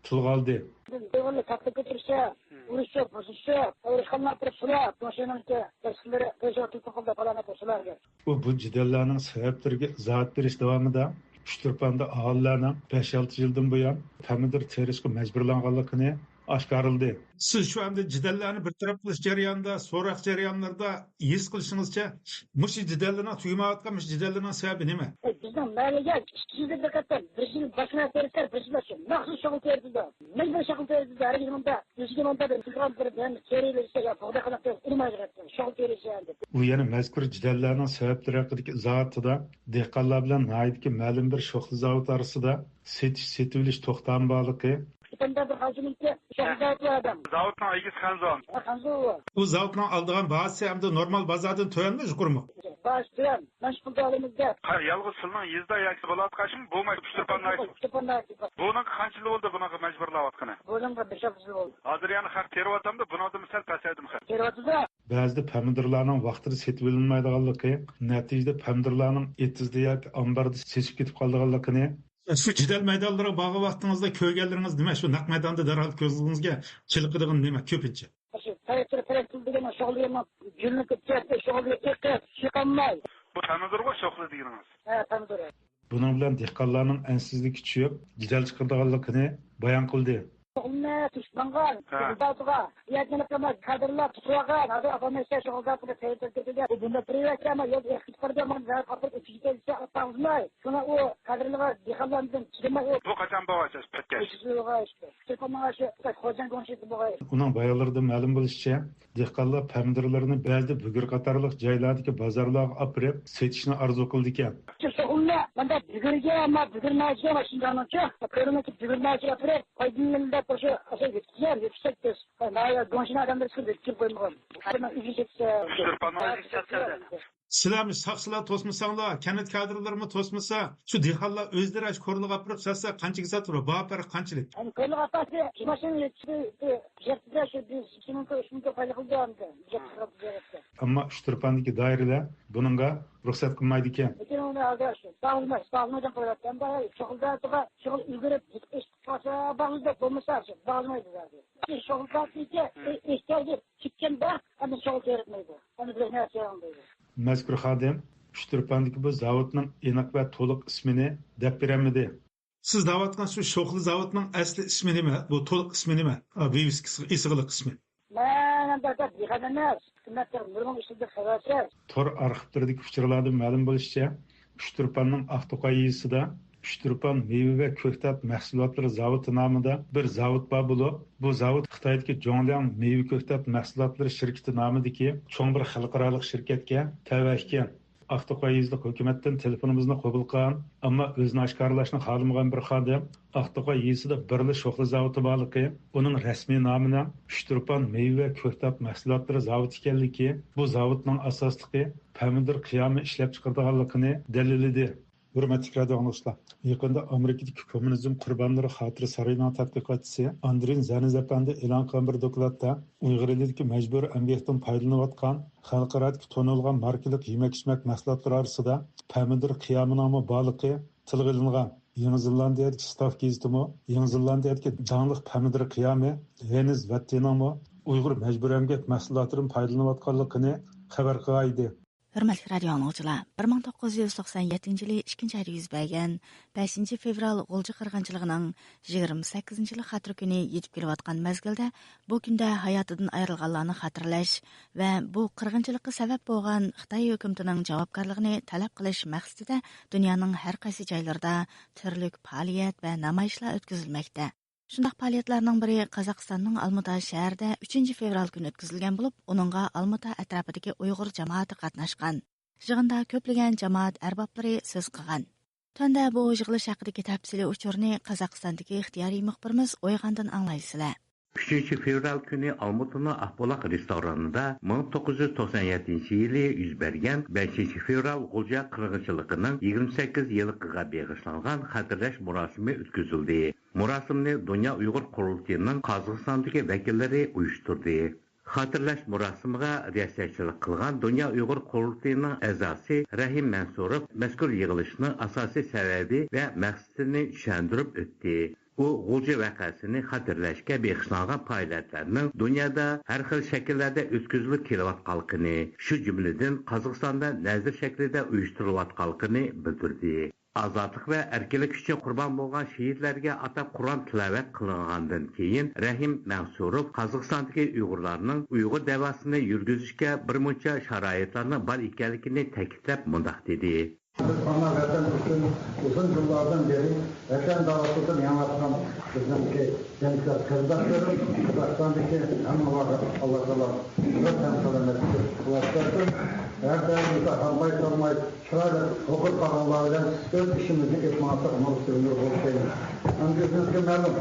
تىلغا ئالدى. بىز ئۇيغۇرلار تەكلىپ كۆتۈرسە، ئۇرۇشۇپ، بۇزۇشۇپ، ئۇرۇشقانلار تۇرۇپ شۇلار، شۇنىڭكى تەكسىلىرى، تېلېفون قىلدى پالانە شۇلار دەپ. ئۇ بۇ جېدەللەرنىڭ سەۋەبلىرىگە ئىزاھات بېرىش داۋامىدا ئۇچتۇرپاندا ئاھالىلەرنىڭ بەش-ئالتە يىلدىن بۇيان پەمىدۇر تېرىشقا مەجبۇرلانغانلىقىنى ئاشكارىلىدى. سىز شۇ ئەمدى جېدەللەرنى بىر تەرەپ قىلىش جەريانىدا، سوراق جەريانلىرىدا ھېس قىلىشىڭىزچە، مۇشۇ جېدەللەرنىڭ تۈگىمەيۋاتقان مۇشۇ جېدەللەرنىڭ سەۋەبى نېمە؟ بىزنىڭ مەھەللىگە ئىككى يىلدا بىر قېتىم، بىر يىل باشقا نەرسە بىر يىل مەخسۇس شوغۇل تېرىتىدۇ. مەجبۇرىي شوغۇل تېرىتىدۇ. ھەر يىلى مۇندا ئۆزىگە مۇندا بىر كىلوگرام بىر يەنى تېرىۋېرىشسە يا بۇغداي قانداق تېرىپ ئۇنىمايدىغان شوغۇل تېرىش يەنى. ئۇ يەنە مەزكۇر جېدەللەرنىڭ سەۋەبلىرى ھەققىدىكى ئىزاھاتىدا دېھقانلار بىلەن ناھىيەدىكى مەلۇم بىر شوخلا زاۋۇتى ئارىسىدا سېتىش-سېتىۋېلىش توختامى بارلىقى، ئىككى تەندە بىر خەنزۇنىڭكى شوخلا زاۋۇتى بار ئادەم. زاۋۇتنىڭ ئىگىسى خەنزۇ. خەنزۇ. ئۇ زاۋۇتنىڭ ئالىدىغان باھاسى ئەمدى نورمال بازاردىن تۆۋەنمۇ، يۇقىرىمۇ؟ باھاسى تۆۋەن. مەن شۇ پۇلدا ئالىمىز دەپ. قا-، يالغۇز سىلىنىڭ يېزىدا ياكى ۋىلايەتتە قايسىمۇ بولمايدۇ، ئۇچتۇرپاندا ئىش. ئۇچتۇرپاندا ئىش. بۇنىڭغا قانچە يىل بولدى، بۇنىڭغا مەجبۇرلاۋاتقىنى؟ بۇنىڭغا بەش-ئالتە يىل بولدى. ھازىر يەنە خەق تېرىۋاتامدۇ، بۇنىڭدىنمۇ سەل پەسەيدىمۇ خەق؟ تېرىۋاتىدۇ. بەزىدە پەمىدۇرلارنىڭ ۋاقتىدا سېتىۋېلىنمايدىغانلىقى، نەتىجىدە پەمىدۇرلارنىڭ ئېتىزدا ياكى ئامباردا سېسىپ كېتىپ قالىدىغانلىقىنى. شۇ جېدەل مەيدانلىرىغا بارغان ۋاقتىڭىزدا كۆرگەنلىرىڭىز نېمە؟ شۇ نەق مەيداندا دەرھال كۆزىڭىزگە چېلىقىدىغىنى نېمە كۆپىنچە؟ شۇ تەيەكتىر تەيەكتىر دېگەن شوغلىنىڭ جۈنلۈك كەتتى، شوغلى ئېقىپ، چىقالماي. بۇ پەمىدۇرغۇ شوخلا دېگىنىڭىز؟ ھە، پەمىدۇر. بۇنىڭ بىلەن دېھقانلارنىڭ ئەنسىزلىكى چۈشۈپ، جېدەل چىقىرىدىغانلىقىنى بايان قىلدى. شوغلىنى تۇشمانغان، ھە. شوغلىداتىغان، يەتمىلىك كادىرلار تۇتۇۋالغان، ھازىر ئاپامايسا شوغلىداتىغان تەيەكتىر دېگەن. بۇ بۇندا بىر ۋەتكە ئەمما يول ئېقىپ بارىدۇ، مانا قاپىرىپ ئۆتۈشكە كەلسە ئاپاڭزماي. شۇڭا ئۇ كادىرلارغا دېھقانلاردىن چىدىماي ئۇ. بۇ قاچان بولغان ئىش؟ پەتكەش. ئۇنىڭ بايانلىرىدىن مەلۇم بولۇشىچە، دېھقانلار پەمىدۇرلىرىنى بەزىدە بۈگۈر قاتارلىق جايلاردىكى بازارلارغا ئاپىرىپ سېتىشنى ئارزۇ قىلىدىكەن. شۇ شوغۇلنى مانا بۈگۈرگە، ئەمما بۈگۈر ناھىيەسى شىنجاڭنىڭچۇ، كۆرۈنۈكى بۈگۈر ناھىيەسىگە ئاپىرىپ پايدىلىنىمىز دەپ شۇ ئاشۇ يۆتكىگەن، يۆتكىسەك بىز. ناھىيە گۇڭشىنىڭ ئادەملىرى سىزگە يۆتكىلىپ قويمىغان. ئۇچتۇرپاننىڭ ئۆزى سەتسەدە. سىلەرمۇ ساقچىلار توسمىساڭلار، كەنت كادىرلىرىمۇ توسمىسا، شۇ دېھقانلار ئۆزلىرى ئاشۇ كورلىغا ئاپىرىپ ساتسا قانچىگە ساتىدۇ؟ باھا پەرقى قانچىلىك؟ ئەمدى كورلىغا ئاپارسا، شۇ ماشىنا يەتتە، يەتتە، شۇ بىز ئىككى مىڭ، ئۈچ مىڭ پايدا قىلىدۇ ئەمدى. ئەمما ئۇچتۇرپاندىكى دائىرىلەر بۇنىڭغا رۇخسەت قىلمايدىكەن. لېكىن ئۇنى ھازىر شۇ باغلىماي، باغلىمايدىغان قىلىۋەتتى. ئەمدى شۇغۇل زاۋۇتىغا شۇغۇل ئۈلگۈرۈپ يېتىپ ئېشىپ قالسا باغلىدى، بولمىسا شۇ باغلىمايدۇ ھازىر. شۇغۇل زاۋۇتىنىڭكى ئېھتىياجى چېككەندە ئەمدى شۇغۇل تېرىتمەيدۇ. ئەمدى بىلەك نەرسە ياڭدايدۇ. مەزكۇر خادىم ئۇچتۇرپاندىكى بۇ زاۋۇتنىڭ ئېنىق ۋە تولۇق ئىسمىنى دەپ بېرەلمىدى. سىز دەۋاتقان شۇ شوخلا زاۋۇتنىڭ ئەسلى ئىسمى نېمە؟ بۇ تولۇق ئىسمى نېمە؟ ۋىۋىسكا ئېسىغلىق ئىسمى. مەن ئەمدى دېگەن ئەمەس. ھۆكۈمەتنىڭ نۇرغۇن ئىشلىرىدىن خەۋەرسىز. تور ئارخىپلىرىدىكى ئۇچۇرلاردىن مەلۇم بولۇشىچە، ئۇچتۇرپاننىڭ ئاقتوقاي يېزىسىدا ئۇچتۇرپان مېۋە ۋە كۆكتات مەھسۇلاتلىرى زاۋۇتى نامىدا بىر زاۋۇت بار بولۇپ، بۇ زاۋۇت خىتايدىكى جۇڭلياڭ مېۋە كۆكتات مەھسۇلاتلىرى شىركىتى نامىدىكى چوڭ بىر خەلقئارالىق شىركەتكە تەۋە ئىكەن. ئاقتوقاي يېزىلىق ھۆكۈمەتتىن تېلېفونىمىزنى قوبۇل قىلغان، ئەمما ئۆزىنى ئاشكارىلاشنى خالىمىغان بىر خادىم ئاقتوقاي يېزىسىدا بىرلا شوخلا زاۋۇتى بارلىقى، ئۇنىڭ رەسمىي نامىنىڭ ئۇچتۇرپان مېۋە ۋە كۆكتات مەھسۇلاتلىرى زاۋۇتى ئىكەنلىكى، بۇ زاۋۇتنىڭ ئاساسلىقى پەمىدۇر قىيامى ئىشلەپچىقىرىدىغانلىقىنى دەلىللىدى. ھۆرمەتلىك رادىئو ئاڭلىغۇچىلار، يېقىندا ئامېرىكىدىكى كوممۇنىزم قۇربانلىرى خاتىرە سارىيىنىڭ تەتقىقاتچىسى ئاندرېن زەنىز ئەپەندى ئېلان قىلغان بىر دوكلاتتا، ئۇيغۇر ئېلىدىكى مەجبۇرىي ئەمگەكتىن پايدىلىنىۋاتقان خەلقئارادىكى تونۇلغان ماركىلىق يېمەك-ئىچمەك مەھسۇلاتلىرى ئارىسىدا پەمىدۇر قىيامىنىڭمۇ بارلىقى تىلغا ئېلىنغان. يېڭى زېلاندىيەدىكى ستاف گېزىتىمۇ يېڭى زېلاندىيەدىكى داڭلىق پەمىدۇر قىيامى ھېنز ۋەتتىنىڭمۇ ئۇيغۇر مەجبۇرىي ئەمگەك مەھسۇلاتلىرىدىن پايدىلىنىۋاتقانلىقىنى خەۋەر قىلغانىدى. ھۆرمەتلىك رادىئو ئاڭلىغۇچىلار، بىر مىڭ توققۇز يۈز توقسان يەتتىنچى يىلى ئىككىنچى ئايدا يۈز بەرگەن بەشىنچى فېۋرال غۇلجا قىرغىنچىلىقىنىڭ يىگىرمە سەككىزىنچى يىلى خاتىرە كۈنى يېتىپ كېلىۋاتقان مەزگىلدە، بۇ كۈندە ھاياتىدىن ئايرىلغانلارنى خاتىرىلەش ۋە بۇ قىرغىنچىلىققا سەۋەب بولغان خىتاي ھۆكۈمىتىنىڭ جاۋابكارلىقىنى تەلەپ قىلىش مەقسىتىدە دۇنيانىڭ ھەر قايسى جايلىرىدا تۈرلۈك پائالىيەت ۋە نامايىشلار ئۆتكۈزۈلمەكتە. شۇنداق پائالىيەتلەرنىڭ بىرى قازاقىستاننىڭ ئالمۇتا شەھىرىدە ئۈچىنچى فېۋرال كۈنى ئۆتكۈزۈلگەن بولۇپ، ئۇنىڭغا ئالمۇتا ئەتراپىدىكى ئۇيغۇر جامائىتى قاتناشقان. يىغىندا كۆپلىگەن جامائەت ئەربابلىرى سۆز قىلغان. تۆۋەندە بۇ يىغىلىش ھەققىدىكى تەپسىلىي ئۇچۇرنى قازاقىستاندىكى ئىختىيارىي مۇخبىرىمىز ئويغاندىن ئاڭلايسىلەر. ئۈچىنچى فېۋرال كۈنى ئالمۇتىنىڭ ئاقبۇلاق رېستورانىدا مىڭ توققۇز يۈز توقسان يەتتىنچى يىلى يۈز بەرگەن بەشىنچى فېۋرال غۇلجا قىرغىنچىلىقىنىڭ يىگىرمە سەككىز يىللىقىغا بېغىشلانغان خاتىرىلەش مۇراسىمى ئۆتكۈزۈلدى. مۇراسىمنى دۇنيا ئۇيغۇر قۇرۇلتىيىنىڭ قازاقىستاندىكى ۋەكىللىرى ئۇيۇشتۇردى. خاتىرىلەش مۇراسىمىغا رىياسەتچىلىك قىلغان دۇنيا ئۇيغۇر قۇرۇلتىيىنىڭ ئەزاسى رەھىم مەنسۇروف مەزكۇر يىغىلىشنىڭ ئاساسىي سەۋەبى ۋە مەقسىتىنى چۈشەندۈرۈپ ئۆتتى. ئۇ غۇلجا ۋەقەسىنى خاتىرىلەشكە بېغىشلانغان پائالىيەتلەرنىڭ دۇنيادا ھەر خىل شەكىللەردە ئۆتكۈزۈلۈپ كېلىۋاتقانلىقىنى، شۇ جۈملىدىن قازاقىستاندا نەزىر شەكلىدە ئۇيۇشتۇرۇلۇۋاتقانلىقىنى بىلدۈردى. ئازادلىق ۋە ئەركىنلىك ئۈچۈن قۇربان بولغان شېھىتلەرگە ئاتاپ قۇرئان تىلاۋەت قىلىنغاندىن كېيىن، رەھىم مەنسۇروف قازاقىستاندىكى ئۇيغۇرلارنىڭ ئۇيغۇر دەۋاسىنى يۈرگۈزۈشكە بىر مۇنچە شارائىتلارنىڭ بار ئىكەنلىكىنى تەكىتلەپ مۇنداق دېدى. بىز ئانا ۋەتەن ئۈچۈن ئۇزۇن يىللاردىن بېرى ۋەتەن داۋاسىدا يېڭىۋاتقان بىزنىڭكى جەڭچىلەر قېرىنداشلىرىم، قازاقىستاندىكى ھەممىڭلارغا ئاللا تائالا ئۆمۈر ھەم سالامەتلىك قۇۋۋەت بەرسۇن. ھەر دائىم بىزگە ھارماي سالماي، چىرايلىق ھوقۇق قانۇنلار بىلەن ئۆز ئىشىمىزنى ئېلىپ ماڭساق، نۇر سۈرۈندۈر بولۇشتايمىز. ئەمدى ئۆزىمىزگە مەلۇم،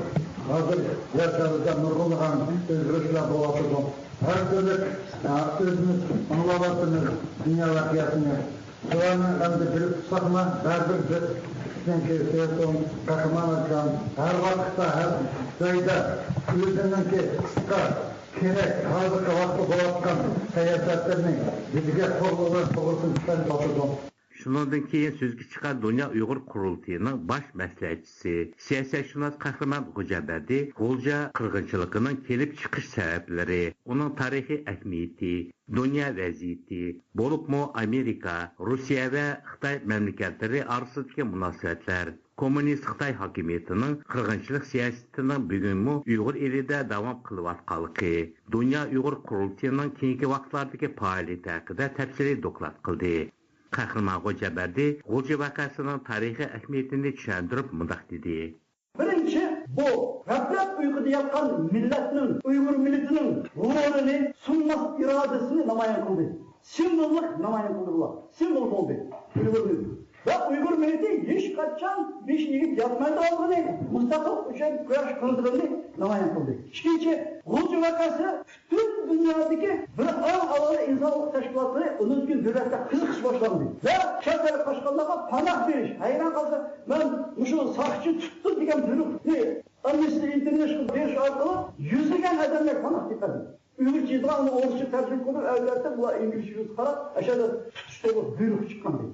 ھازىر يەر شارىدا نۇرغۇنلىغان ئۆزگىرىشلەر بولۇۋاتىدۇ. ھەر تۈرلۈك، ئە، ئۆزىمىز ئاڭلاۋاتىمىز دۇنيا ۋەقەسىنى. شۇلارنى ئەمدى بىلىپ تۇرساقمۇ، بەرىبىر بىز سىزنىڭكى سۆيۈپ قەھرىمان ئاكام ھەر ۋاقىتتا، ھەر جايدا ئۆزىنىڭكى قىسقا، كېرەك، ھازىرقى ۋاقىتتا بولۇۋاتقان ساياسەتلىرىنى بىزگە توغرىدىن توغرىسىنى چۈشەندۈرۈۋاتىدۇ. شۇنىڭدىن كېيىن سۆزگە چىققان دۇنيا ئۇيغۇر قۇرۇلتىيىنىڭ باش مەسلىھەتچىسى، سىياسەتشۇناس قەھرىمان خوجابەردى غۇلجا قىرغىنچىلىقىنىڭ كېلىپ چىقىش سەۋەبلىرى، ئۇنىڭ تارىخىي ئەھمىيىتى، دۇنيا ۋەزىيىتى، بولۇپمۇ ئامېرىكا، روسىيە ۋە خىتاي مەملىكەتلىرى ئارىسىدىكى مۇناسىۋەتلەر، كوممۇنىست خىتاي ھاكىمىيىتىنىڭ قىرغىنچىلىق سىياسىتىنىڭ بۈگۈنمۇ ئۇيغۇر ئېلىدە داۋام قىلىۋاتقانلىقى، دۇنيا ئۇيغۇر قۇرۇلتىيىنىڭ كېيىنكى ۋاقىتلاردىكى پائالىيىتى ھەققىدە تەپسىلىي دوكلات قىلدى. قەھرىمان خوجابەردى غۇلجا ۋەقەسىنىڭ تارىخىي ئەھمىيىتىنى چۈشەندۈرۈپ مۇنداق دېدى. بىرىنچى، بۇ غەپلەت ئۇيقۇدا ياتقان مىللەتنىڭ، ئۇيغۇر مىللىتىنىڭ غۇرۇرىنى، سۇنماس ئىرادىسىنى نامايان قىلدى. سىمۋوللۇق نامايان قىلدى بۇلار. سىمۋول بولدى ئۇيغۇر مىللىتى. ۋە ئۇيغۇر مىللىتى ھېچقاچان بېشىنى ئېگىپ ياتمايدىغانلىقىنى، مۇستەقىللىق ئۈچۈن كۈرەش قىلىدىغىنىنى نامايان قىلدى. ئىككىنچى، غۇلجا ۋەقەسى پۈتۈن دۇنيادىكى بىر ئەڭ ئالاھىدە ئىنسانلىق تەشكىلاتلىرى ئۇنىڭدىن كېيىن دۆلەتتە قىزىقىش باشلاندى ۋە چەت ئەل قاچقانلارغا پاناھ بېرىش، ھەيران قالسا، مەن مۇشۇ ساقچى تۇتتى دېگەن بۇيرۇقنى ئامنىستى ئىنتېرنېشنال بېرىش ئارقىلىق يۈزلىگەن ئادەملەر پاناھ تېپەلدى. ئۇيغۇرچە يېزىلغان ئۇنى ئورۇسچە تەرجىمە قىلىپ، ئەلۋەتتە، بۇلار ئىنگلىزچە يېزىپ قاراپ، ئەشەدە تۇتۇش توغرىلىق بۇيرۇق چىققانىدى.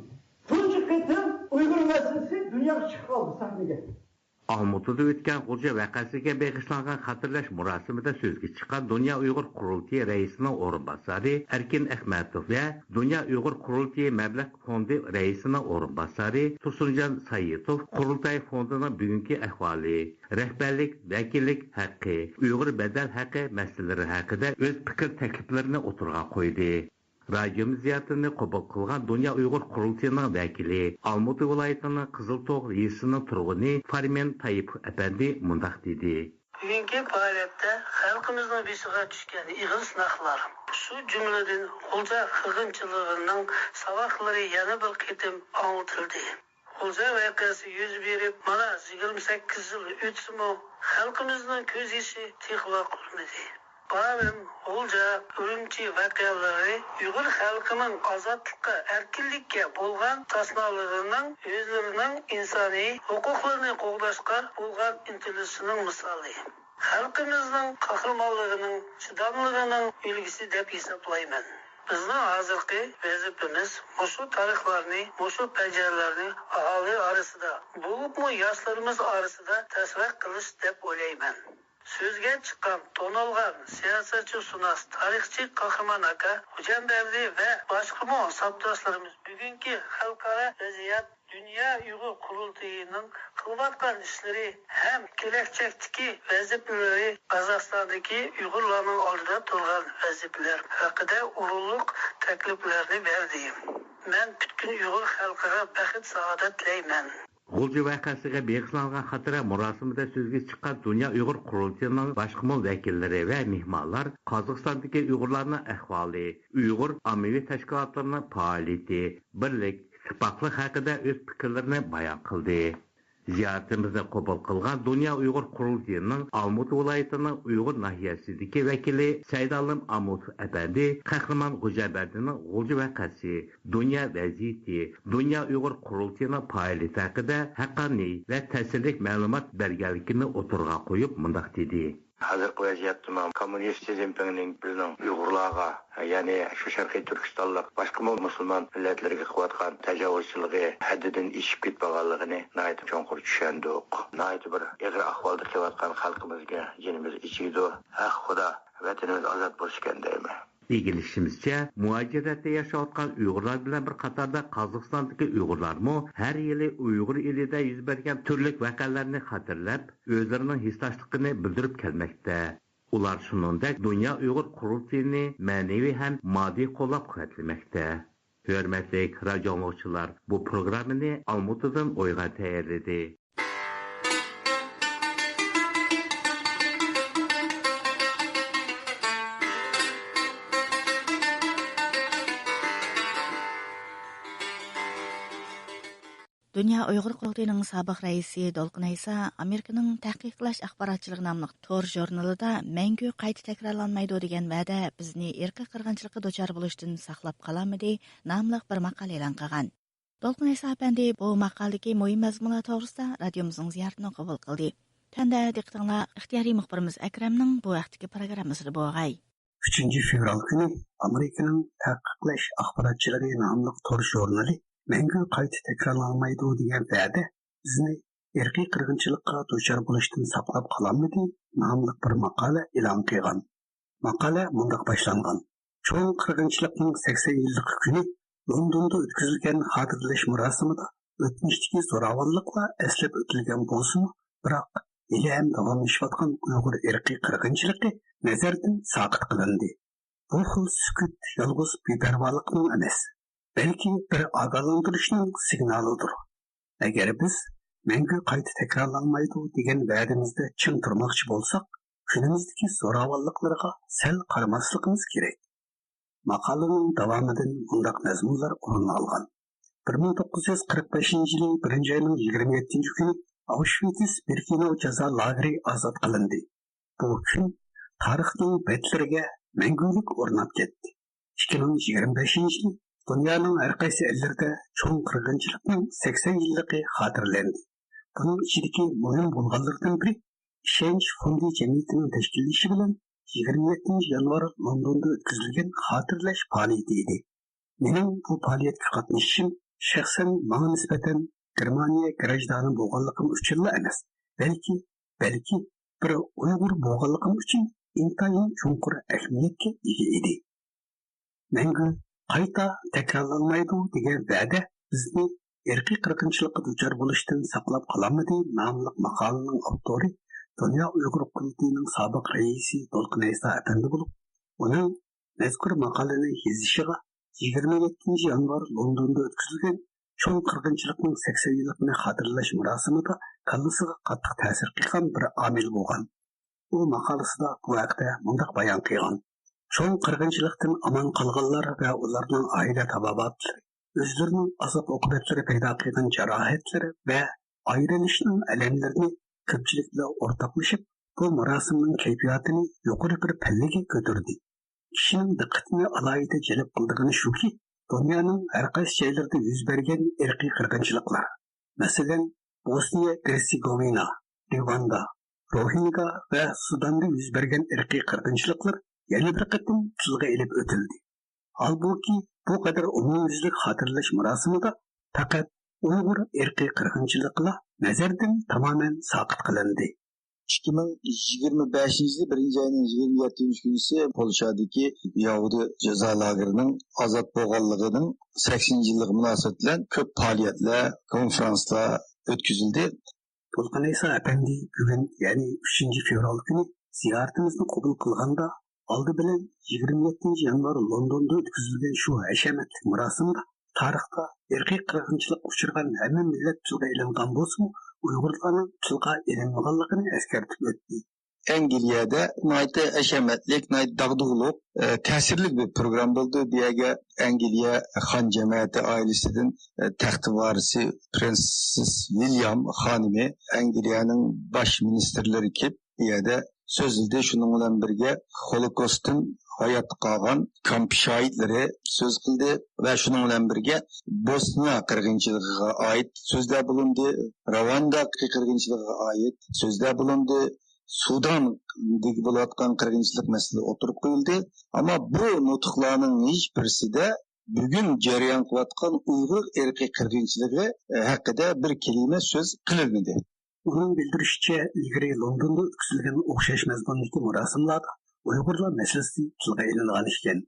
تۇنجى قېتىم ئۇيغۇر مەسىلىسى دۇنياغا چىقىپ قالدى سەھنىگە. ئالمۇتىدا ئۆتكەن غۇلجا ۋەقەسىگە بېغىشلانغان خاتىرىلەش مۇراسىمىدا سۆزگە چىققان دۇنيا ئۇيغۇر قۇرۇلتىيى رەئىسىنىڭ ئورۇنباسارى ئەركىن ئەخمەتوف ۋە دۇنيا ئۇيغۇر قۇرۇلتىيى مەبلەغ فوندى رەئىسىنىڭ ئورۇنباسارى تۇرسۇنجان سايىتوف قۇرۇلتاي فوندىنىڭ بۈگۈنكى ئەھۋالى، رەھبەرلىك، ۋەكىللىك ھەققى، ئۇيغۇر بەدەل ھەققى مەسىلىلىرى ھەققىدە ئۆز پىكىر تەكلىپلىرىنى ئوتتۇرىغا قويدى. رادىيومىز زىيارىتىنى قوبۇل قىلغان دۇنيا ئۇيغۇر قۇرۇلتىيىنىڭ ۋەكىلى، ئالمۇتا ۋىلايىتىنىڭ قىزىلتوغ يېزىسىنىڭ تۇرغۇنى فارمېن تايىپ ئەپەندى مۇنداق دېدى. بۈگۈنكى پائالىيەتتە خەلقىمىزنىڭ بېشىغا چۈشكەن ئېغىر سىناقلار، شۇ جۈملىدىن غۇلجا قىرغىنچىلىقىنىڭ ساۋاقلىرى يەنە بىر قېتىم ئاڭلىتىلدى. غۇلجا ۋەقەسى يۈز بېرىپ، مانا، يىگىرمە سەككىز يىل ئۆتسىمۇ، خەلقىمىزنىڭ كۆز يېشى تېخىلا قۇرۇمىدى. بارىن، غۇلجا، ئۈرۈمچى ۋەقەلىرى ئۇيغۇر خەلقىنىڭ ئازادلىققا، ئەركىنلىككە بولغان تەشنالىقىنىڭ، ئۆزلىرىنىڭ ئىنسانىي ھوقۇقلىرىنى قوغداشقا بولغان ئىنتىلىشىنىڭ مىسالى. خەلقىمىزنىڭ قەھرىمانلىقىنىڭ، چىداملىقىنىڭ ئۈلگىسى دەپ ھېسابلايمەن. بىزنىڭ ھازىرقى ۋەزىپىمىز مۇشۇ تارىخلارنى، مۇشۇ پەجىرىلەرنى ئاھالى ئارىسىدا، بولۇپمۇ ياشلىرىمىز ئارىسىدا تەشۋىق قىلىش دەپ ئويلايمەن. سۆزگە چىققان، تونۇلغان سىياسەتشۇناس، تارىخچى قەھرىمان ئاكا خوجامبەردى ۋە باشقىمۇ ساپداشلىرىمىز بۈگۈنكى خەلقئارا ۋەزىيەت، دۇنيا ئۇيغۇر قۇرۇلتىيىنىڭ قىلىۋاتقان ئىشلىرى ھەم كېلەچەكتىكى ۋەزىپىلىرى، قازاقىستاندىكى ئۇيغۇرلارنىڭ ئالدىدا تۇرغان ۋەزىپىلەر ھەققىدە ئورۇنلۇق تەكلىپلەرنى بەردى. مەن پۈتكۈل ئۇيغۇر خەلقىگە بەخت-سائادەت تىلەيمەن. غۇلجا ۋەقەسىگە بېغىشلانغان خاتىرە مۇراسىمىدا سۆزگە چىققان دۇنيا ئۇيغۇر قۇرۇلتىيىنىڭ باشقىمۇ ۋەكىللىرى ۋە مېھمانلار قازاقىستاندىكى ئۇيغۇرلارنىڭ ئەھۋالى، ئۇيغۇر ئاممىۋى تەشكىلاتلىرىنىڭ پائالىيىتى، بىرلىك، ئىتتىپاقلىق ھەققىدە ئۆز پىكىرلىرىنى بايان قىلدى. زىيارىتىمىزنى قوبۇل قىلغان دۇنيا ئۇيغۇر قۇرۇلتىيىنىڭ ئالمۇتا ۋىلايىتىنىڭ ئۇيغۇر ناھىيەسىدىكى ۋەكىلى سەيدالىم ئامۇتوف ئەپەندى قەھرىمان خوجامبەردىنىڭ غۇلجا ۋەقەسى، دۇنيا ۋەزىيىتى، دۇنيا ئۇيغۇر قۇرۇلتىيىنىڭ پائالىيىتى ھەققىدە ھەققانىي ۋە تەسىرلىك مەلۇمات بەرگەنلىكىنى ئوتتۇرىغا قويۇپ، مۇنداق دېدى. ھازىرقى ۋەزىيەتتىمۇ كوممۇنىست سى جىنپىڭنىڭ بىزنىڭ ئۇيغۇرلارغا، يەنى شۇ شەرقىي تۈركىستانلىق باشقىمۇ مۇسۇلمان مىللەتلەرگە قىلىۋاتقان تاجاۋۇزچىلىقى ھەددىدىن ئېشىپ كېتىپ قالغانلىقىنى ناھايىتى چوڭقۇر چۈشەندۇق. ناھايىتى بىر ئېغىر ئەھۋالدا قېلىۋاتقان خەلقىمىزگە جېنىمىز ئېچىيدۇ. ھە خۇدا، ۋەتىنىمىز ئازاد بولسىكەن دەيمەن. ئىگىلىشىمىزچە، مۇھاجىرەتتە ياشاۋاتقان ئۇيغۇرلار بىلەن بىر قاتاردا قازاقىستاندىكى ئۇيغۇرلارمۇ ھەر يىلى ئۇيغۇر ئېلىدە يۈز بەرگەن تۈرلۈك ۋەقەلەرنى خاتىرىلەپ، ئۆزلىرىنىڭ ھېسداشلىقىنى بىلدۈرۈپ كەلمەكتە. ئۇلار شۇنىڭدەك دۇنيا ئۇيغۇر قۇرۇلتىيىنى مەنىۋى ھەم ماددىي قوللاپ-قۇۋۋەتلىمەكتە. ھۆرمەتلىك رادىيو ئاڭلىغۇچىلار، بۇ پروگراممىنى ئالمۇتىدىن ئويغان تەييارلىدى. دۇنيا ئۇيغۇر قۇرۇلتىيىنىڭ سابىق رەئىسى دولقۇن ئەيسا ئامېرىكىنىڭ تەھقىق قىلىش ئاخباراتچىلىقى ناملىق تور ژۇرنىلىدا مەڭگۈ قايتا تەكرارلانمايدۇ دېگەن ۋەدە بىزنى ئىرقىي قىرغىنچىلىققا دۇچار بولۇشتىن ساقلاپ قالالمىدى ناملىق بىر ماقالە ئېلان قىلغان. دولقۇن ئەيسا ئەپەندى بۇ ماقالىدىكى مۇھىم مەزمۇنلار توغرىسىدا رادىيومىزنىڭ زىيارىتىنى قوبۇل قىلدى. تۆۋەندە دىققىتىڭلار ئىختىيارىي مۇخبىرىمىز ئەكرەمنىڭ بۇ ھەقتىكى پروگراممىسىدا بولغاي. ئۈچىنچى فېۋرال كۈنى ئامېرىكىنىڭ تەھقىقلەش ئاخباراتچىلىقى ناملىق تور ژۇرنىلى مەڭگۈ قايتا تەكرارلانمايدۇ دېگەن ۋەدە بىزنى ئىرقىي قىرغىنچىلىققا دۇچار بولۇشتىن ساقلاپ قالالمىدى ناملىق بىر ماقالە ئېلان قىلغان. ماقالە مۇنداق باشلانغان: چوڭ قىرغىنچىلىقنىڭ سەكسەن يىللىق كۈنى لوندوندا ئۆتكۈزۈلگەن خاتىرىلەش مۇراسىمىدا ئۆتمۈشتىكى زوراۋانلىقلار ئەسلەپ ئۆتۈلگەن بولسىمۇ، بىراق ھېلىھەم داۋاملىشىۋاتقان ئۇيغۇر ئىرقىي قىرغىنچىلىقى نەزەردىن ساقىت قىلىندى. بۇ خىل سۈكۈت يالغۇز بىپەرۋالىقنىڭ ئەمەس، بەلكى بىر ئاگاھلاندۇرۇشنىڭ سىگنالىدۇر. ئەگەر بىز مەڭگۈ قايتا تەكرارلانمايدۇ دېگەن ۋەدىمىزدە چىڭ تۇرماقچى بولساق، كۈنىمىزدىكى زوراۋانلىقلارغا سەل قارىماسلىقىمىز كېرەك. ماقالىنىڭ داۋامىدىن مۇنداق مەزمۇنلار ئورۇن ئالغان: بىر مىڭ توققۇز يۈز قىرىق بەشىنچى يىلى بىرىنچى ئاينىڭ يىگىرمە يەتتىنچى كۈنى ئاۋشۋىتس بىركېناۋ جازا لاگېرى ئازاد قىلىندى. بۇ كۈن تارىخنىڭ بەتلىرىگە مەڭگۈلۈك ئورناپ كەتتى. ئىككى مىڭ يىگىرمە بەشىنچى يىل دۇنيانىڭ ھەر قايسى ئەللىرىدە چوڭ قىرغىنچىلىقنىڭ سەكسەن يىللىقى خاتىرىلەندى. بۇنىڭ ئىچىدىكى مۇھىم بولغانلىرىدىن بىرى، ئىشەنچ فوندى جەمئىيىتىنىڭ تەشكىللىشى بىلەن يىگىرمە يەتتىنچى يانۋار لوندوندا ئۆتكۈزۈلگەن خاتىرىلەش پائالىيىتى ئىدى. مېنىڭ بۇ پائالىيەتكە قاتنىشىشىم شەخسەن ماڭا نىسبەتەن گېرمانىيە گراژدانى بولغانلىقىم ئۈچۈنلا ئەمەس، بەلكى، بەلكى بىر ئۇيغۇر بولغانلىقىم ئۈچۈن ئىنتايىن چوڭقۇر ئەھمىيەتكە ئىگە ئىدى. مەڭگۈ قايتا تەكرارلانمايدۇ دېگەن ۋەدە بىزنى ئىرقىي قىرغىنچىلىققا دۇچار بولۇشتىن ساقلاپ قالالمىدى ناملىق ماقالىنىڭ ئاپتورى، دۇنيا ئۇيغۇر قۇرۇلتىيىنىڭ سابىق رەئىسى دولقۇن ئەيسا ئەپەندى بولۇپ، ئۇنىڭ مەزكۇر ماقالىنى يېزىشىغا يىگىرمە يەتتىنچى يانۋار لوندوندا ئۆتكۈزۈلگەن چوڭ قىرغىنچىلىقنىڭ سەكسەن يىللىقىنى خاتىرىلەش مۇراسىمىدا كاللىسىغا قاتتىق تەسىر قىلغان بىر ئامىل بولغان. ئۇ ماقالىسىدا بۇ ھەقتە مۇنداق بايان قىلغان: چوڭ قىرغىنچىلىقتىن ئامان قالغانلار ۋە ئۇلارنىڭ ئائىلە تاۋابىئاتلىرى، ئۆزلىرىنىڭ ئازاب-ئوقۇبەتلىرى پەيدا قىلغان جاراھەتلىرى ۋە ئايرىلىشنىڭ ئەلەملىرىنى كۆپچىلىك بىلەن ئورتاقلىشىپ، بۇ مۇراسىمنىڭ كەيپىياتىنى يۇقىرى بىر پەللىگە كۆتۈردى. كىشىنىڭ دىققىتىنى ئالاھىدە جەلپ قىلىدىغىنى شۇكى، دۇنيانىڭ ھەر قايسى جايلىرىدا يۈز بەرگەن ئىرقىي قىرغىنچىلىقلار، مەسىلەن، بوسنىيە گېرتسېگوۋىنا، رۇۋاندا، روھىنگا ۋە سۇداندا يۈز بەرگەن ئىرقىي قىرغىنچىلىقلار يەنە بىر قېتىم تىلغا ئېلىپ ئۆتۈلدى. ھالبۇكى، بۇ قەدەر ئومۇميۈزلۈك خاتىرىلەش مۇراسىمىدا پەقەت ئۇيغۇر ئىرقىي قىرغىنچىلىقىلا نەزەردىن تامامەن ساقىت قىلىندى. ئىككى مىڭ يىگىرمە بەشىنچى يىلى بىرىنچى ئاينىڭ يىگىرمە يەتتىنچى كۈنى پولشادىكى يەھۇدىي جازا لاگېرىنىڭ ئازاد بولغانلىقىنىڭ سەكسىنىنچى يىللىقى مۇناسىۋىتى بىلەن كۆپ پائالىيەتلەر، كونفېرانسلار ئۆتكۈزۈلدى. تولقۇن ئەيسا ئەپەندى بۈگۈن، يەنى ئۈچىنچى فېۋرال كۈنى زىيارىتىمىزنى قوبۇل قىلغاندا، ئالدى بىلەن يىگىرمە يەتتىنچى يانۋار لوندوندا ئۆتكۈزۈلگەن شۇ ھەشەمەتلىك مۇراسىمدا تارىختا ئىرقىي قىرغىنچىلىققا ئۇچرىغان ھەممە مىللەت تىلغا ئېلىنغان بولسىمۇ، ئۇيغۇرلارنىڭ تىلغا ئېلىنمىغانلىقىنى ئەسكەرتىپ ئۆتتى. ئەنگلىيەدە ناھايىتى ھەشەمەتلىك، ناھايىتى داغدۇغىلىق، ئە، تەسىرلىك بىر پروگرامما بولدى. بۇ يەرگە ئەنگلىيە خان جەمەتى ئائىلىسىدىن، ئە، تەختى ۋارىسى پرىنسېس ۋىليام خانىمى، ئەنگلىيەنىڭ باش مىنىستىرلىرى كېلىپ، بۇ يەردە سۆزلىدى. شۇنىڭ بىلەن بىرگە، خولوكوستتىن ھاياتتا قالغان كامپ شاھىتلىرى سۆز قىلدى ۋە شۇنىڭ بىلەن بىرگە، بوسنىيە قىرغىنچىلىقىغا ئائىت سۆزلەر بولۇندى، راۋاندا قىرغىنچىلىقىغا ئائىت سۆزلەر بولۇندى، سۇداندىكى بولۇۋاتقان قىرغىنچىلىق مەسىلىسى ئوتتۇرىغا قويۇلدى. ئەمما بۇ نۇتۇقلارنىڭ ھېچ بىرسىدە بۈگۈن جەريان قىلىۋاتقان ئۇيغۇر ئىرقىي قىرغىنچىلىقى، ئە، ھەققىدە بىر كەلىمە سۆز قىلىنمىدى. ئۇنىڭ بىلدۈرۈشىچە، ئىلگىرى لوندوندا ئۆتكۈزۈلگەن ئوخشاش مەزمۇندىكى مۇراسىملاردا ئۇيغۇرلار مەسىلىسى تىلغا ئېلىنغان ئىكەن.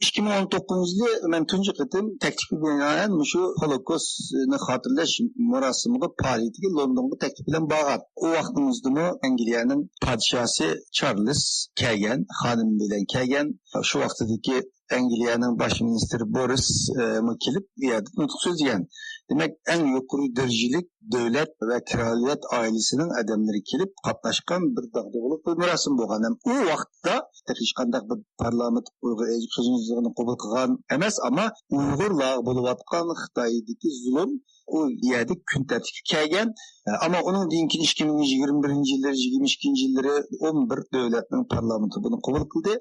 ئىككى مىڭ ئون توققۇزىنچى يىلى مەن تۇنجى قېتىم تەكلىپكە بىنائەن مۇشۇ خولوكوستنى خاتىرىلەش مۇراسىمىغا پائالىيىتىگە لوندونغا تەكلىپ بىلەن بارغان. ئۇ ۋاقتىمىزدىمۇ ئەنگلىيەنىڭ پادىشاھسى چارلىز كەلگەن، خانىمى بىلەن كەلگەن. شۇ ۋاقتىدىكى ئەنگلىيەنىڭ باش مىنىستىرى بورىس، ئە، مۇ كېلىپ، بۇ يەردە نۇتۇق سۆزلىگەن. دېمەك، ئەڭ يۇقىرى دەرىجىلىك دۆلەت ۋە كرالىيەت ئائىلىسىنىڭ ئادەملىرى كېلىپ قاتناشقان بىر داغدۇغىلىق بىر مۇراسىم بولغان. ھەم ئۇ ۋاقىتتا ھېچقانداق بىر پارلامېنت ئۇيغۇر قىرغىنچىلىقىنى قوبۇل قىلغان ئەمەس، ئەمما ئۇيغۇرلارغا بولۇۋاتقان خىتايدىكى زۇلۇم ئۇ يەردە كۈن تەرتىپكە كەلگەن. ئەمما ئۇنىڭدىن كېيىن ئىككى مىڭ يىگىرمە بىرىنچى يىللىرى، يىگىرمە ئىككىنچى يىللىرى ئون بىر دۆلەتنىڭ پارلامېنتى بۇنى قوبۇل قىلدى.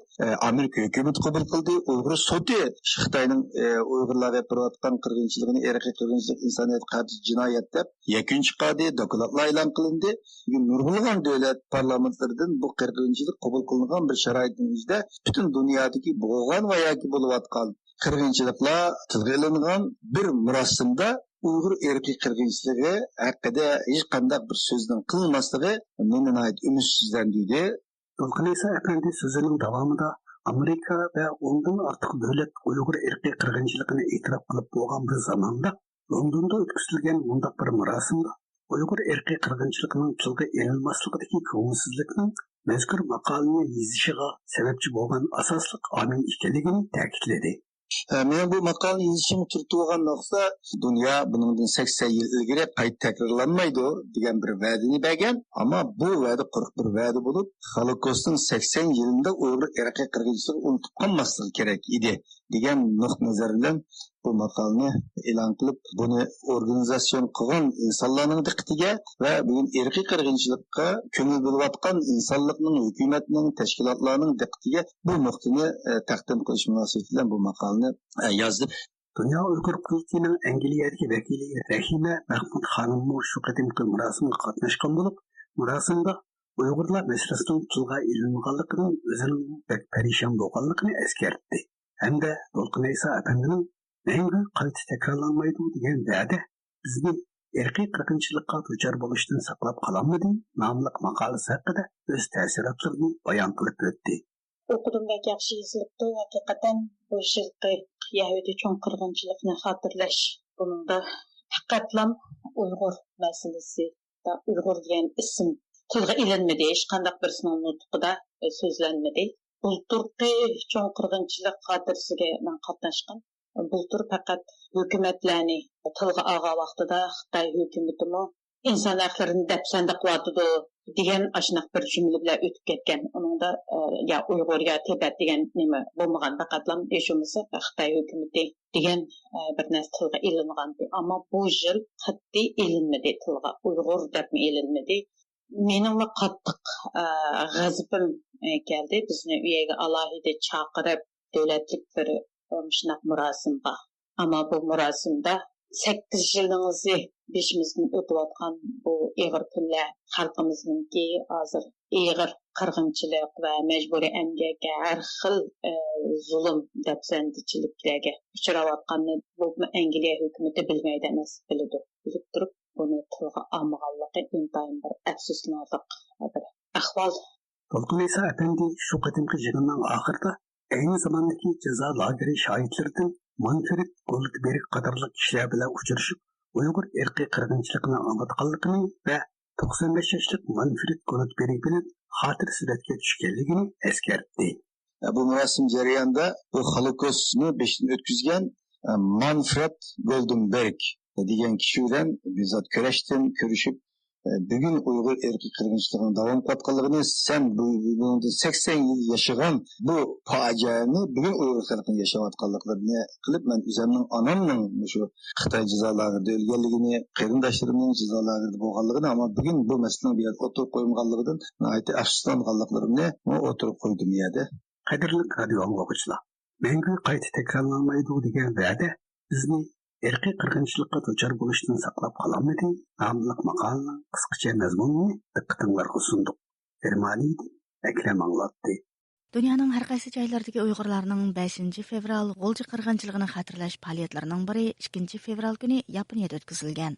ئامېرىكا ھۆكۈمىتى قوبۇل قىلدى. ئۇيغۇر سوتى خىتاينىڭ ئۇيغۇرلارغا ئېلىپ بېرىۋاتقان قىرغىنچىلىقىنى، ئىرقىي قىرغىنچىلىق، ئىنسانىيەتكە قارشى جىنايەت دەپ يەكۈن چىقاردى، دوكلاتلار ئېلان قىلىندى. بۈگۈن نۇرغۇنلىغان دۆلەت پارلامېنتلىرىدىن بۇ قىرغىنچىلىق قوبۇل قىلىنغان بىر شارائىتنىڭ ئۆزىدە پۈتۈن دۇنيادىكى بولغان ۋە ياكى بولۇۋاتقان قىرغىنچىلىقلار تىلغا ئېلىنغان بىر مۇراسىمدا ئۇيغۇر ئىرقىي قىرغىنچىلىقى ھەققىدە ھېچقانداق بىر سۆزنىڭ قىلىنماسلىقى مېنى ناھايىتى ئۈمىدسىزلەندۈردى. دولقۇن ئەيسا ئەپەندى سۆزىنىڭ داۋامىدا ئامېرىكا ۋە ئوندىن ئارتۇق دۆلەت ئۇيغۇر ئىرقىي قىرغىنچىلىقىنى ئېتىراپ قىلىپ بولغان بىر زاماندا، لوندوندا ئۆتكۈزۈلگەن مۇنداق بىر مۇراسىمدا ئۇيغۇر ئىرقىي قىرغىنچىلىقىنىڭ تىلغا ئېلىنماسلىقىدىكى كۆڭۈلسىزلىكنىڭ مەزكۇر ماقالىنى يېزىشىغا سەۋەبچى بولغان ئاساسلىق ئامىل ئىكەنلىكىنى تەكىتلىدى. ئە، مېنىڭ بۇ ماقالىنى يېزىشىمغا تۈرتكە بولغان نۇقتا، دۇنيا بۇنىڭدىن سەكسەن يىل ئىلگىرى قايتا تەكرارلانمايدۇ دېگەن بىر ۋەدىنى بەرگەن. ئەمما بۇ ۋەدە قۇرۇق بىر ۋەدە بولۇپ، خولوكوستنىڭ سەكسەن يىلىندا ئۇيغۇر ئىرقىي قىرغىنچىلىقى ئۇنتۇلۇپ قالماسلىقى كېرەك ئىدى، دېگەن نۇقتا نەزەر بىلەن بۇ ماقالىنى ئېلان قىلىپ، بۇنى ئورگانىزاتسىيە قىلغان ئىنسانلارنىڭ دىققىتىگە ۋە بۈگۈن ئىرقىي قىرغىنچىلىققا كۆڭۈل بۆلۈۋاتقان ئىنسانلىقنىڭ، ھۆكۈمەتنىڭ، تەشكىلاتلارنىڭ دىققىتىگە بۇ نۇقتىنى، ئە، تەقدىم قىلىش مۇناسىۋىتى بىلەن بۇ ماقالىنى، ئە، يازدىم. دۇنيا ئۇيغۇر قۇرۇلتىيىنىڭ ئەنگلىيەدىكى ۋەكىلى رەھىمە مەھمۇد خانىممۇ شۇ قېتىمقى مۇراسىمغا قاتناشقان بولۇپ، مۇراسىمدا ئۇيغۇرلار مەسىلىسىنىڭ تىلغا ئېلىنمىغانلىقىدىن ئۆزىنىڭ بەك پەرىشان بولغانلىقىنى ئەسكەرتتى ھەمدە دولقۇن ئەيسا ئەپەندىنىڭ مەڭگۈ قايتا تەكرارلانمايدۇ دېگەن ۋەدە بىزنى ئىرقىي قىرغىنچىلىققا دۇچار بولۇشتىن ساقلاپ قالالمىدى ناملىق ماقالىسى ھەققىدە ئۆز تەسىراتلىرىنى بايان قىلىپ ئۆتتى. ئوقۇدۇم، بەك ياخشى يېزىلىپتۇ. ھەقىقەتەن بۇ يىلقى يەھۇدىي چوڭ قىرغىنچىلىقنى خاتىرىلەش، بۇنىڭدا پەقەتلا ئۇيغۇر مەسىلىسى، ئۇيغۇر دېگەن ئىسىم تىلغا ئېلىنمىدى، ھېچقانداق بىرسىنىڭ نۇتقىدا سۆزلەنمىدى. بۇلتۇرقى چوڭ قىرغىنچىلىق خاتىرىسىگە مەن قاتناشقان. بۇلتۇر پەقەت ھۆكۈمەتلەرنى تىلغا ئالغان ۋاقتىدا خىتاي ھۆكۈمىتىمۇ ئىنسان ھەقلىرىنى دەپسەندە قىلىۋاتىدۇ دېگەن ئاشۇنداق بىر جۈملە بىلەن ئۆتۈپ كەتكەن. ئۇنىڭدا، ئە، يا ئۇيغۇر، يا تىبەت دېگەن نېمە بولمىغان، پەقەتلا ھېچ بولمىسا خىتاي ھۆكۈمىتى دېگەن، ئە، بىر نەرسە تىلغا ئېلىنغانىدى. ئەمما بۇ يىل قەتئىي ئېلىنمىدى تىلغا. ئۇيغۇر دەپمۇ ئېلىنمىدى. مېنىڭمۇ قاتتىق، ئە، غەزىپىم، ئە، كەلدى. بىزنى ئۇ يەرگە ئالاھىدە چاقىرىپ، دۆلەتلىك بىر، ئە، مۇشۇنداق مۇراسىم بار. ئەمما بۇ مۇراسىمدا سەككىز يىلنىڭ ئىزى بېشىمىزدىن ئۆتۈۋاتقان بۇ ئېغىر كۈنلەر، خەلقىمىزنىڭكى ھازىر ئېغىر قىرغىنچىلىق ۋە مەجبۇرىي ئەمگەككە ھەر خىل، ئە، زۇلۇم، دەپسەندىچىلىكلەرگە ئۇچراۋاتقاننى بۇ ئەنگلىيە ھۆكۈمىتى بىلمەيدۇ ئەمەس، بىلىدۇ. بىلىپ تۇرۇپ بۇنى تىلغا ئالمىغانلىقى ئىنتايىن بىر ئەپسۇسلىنارلىق بىر ئەھۋال. دولقۇن ئەيسا ئەپەندى شۇ قېتىمقى يىغىننىڭ ئاخىرىدا ئەينى زاماندىكى جازا لاگېرى شاھىتلىرىدىن مانفرېد گولدبېرگ قاتارلىق كىشىلەر بىلەن ئۇچرىشىپ، ئۇيغۇر ئىرقىي قىرغىنچىلىقىنى ئاڭلاتقانلىقىنى ۋە توقسان بەش ياشلىق مانفرېد گولدبېرگ بىلەن خاتىرە سۈرەتكە چۈشكەنلىكىنى ئەسكەرتتى. بۇ مۇراسىم جەريانىدا بۇ خولوكوستنى بېشىدىن ئۆتكۈزگەن، ئە، مانفرېد گولدنبېرگ دېگەن كىشى بىلەن بىزات كۆرۈشتۈم، كۆرۈشۈپ، ئە، بۈگۈن ئۇيغۇر ئىرقىي قىرغىنچىلىقىنىڭ داۋام قىلىۋاتقانلىقىنى، سەن بۇ، بۇنىڭدىن سەكسەن يىل ياشىغان بۇ پاجىئەنى بۈگۈن ئۇيغۇر خەلقىنىڭ ياشاۋاتقانلىقلىرىنى قىلىپ، مەن ئۆزۈمنىڭ ئانامنىڭ مۇشۇ خىتاي جازا لاگېرىدا ئۆلگەنلىكىنى، قېرىنداشلىرىمنىڭ جازا لاگېرىدا بولغانلىقىنى، ئەمما بۈگۈن بۇ مەسىلىنىڭ بۇ يەردە ئوتتۇرىغا قويمىغانلىقىدىن ناھايىتى ئەپسۇسلانغانلىقلىرىمنى ئوتتۇرىغا قويدۇم بۇ يەردە. قەدىرلىك رادىيو ئاڭلىغۇچىلار، مەڭگۈ قايتا تەكرارلانمايدۇ دېگەن ۋەدە بىزنى ئىرقىي قىرغىنچىلىققا دۇچار بولۇشتىن ساقلاپ قالالمىدى ناملىق ماقالىنىڭ قىسقىچە مەزمۇنىنى دىققىتىڭلارغا سۇندۇق. گېرمانىيەدىن ئەكرەم ئاڭلاتتى. دۇنيانىڭ ھەر قايسى جايلىرىدىكى ئۇيغۇرلارنىڭ بەشىنچى فېۋرال غۇلجا قىرغىنچىلىقىنى خاتىرىلەش پائالىيەتلىرىنىڭ بىرى ئىككىنچى فېۋرال كۈنى ياپونىيەدە ئۆتكۈزۈلگەن.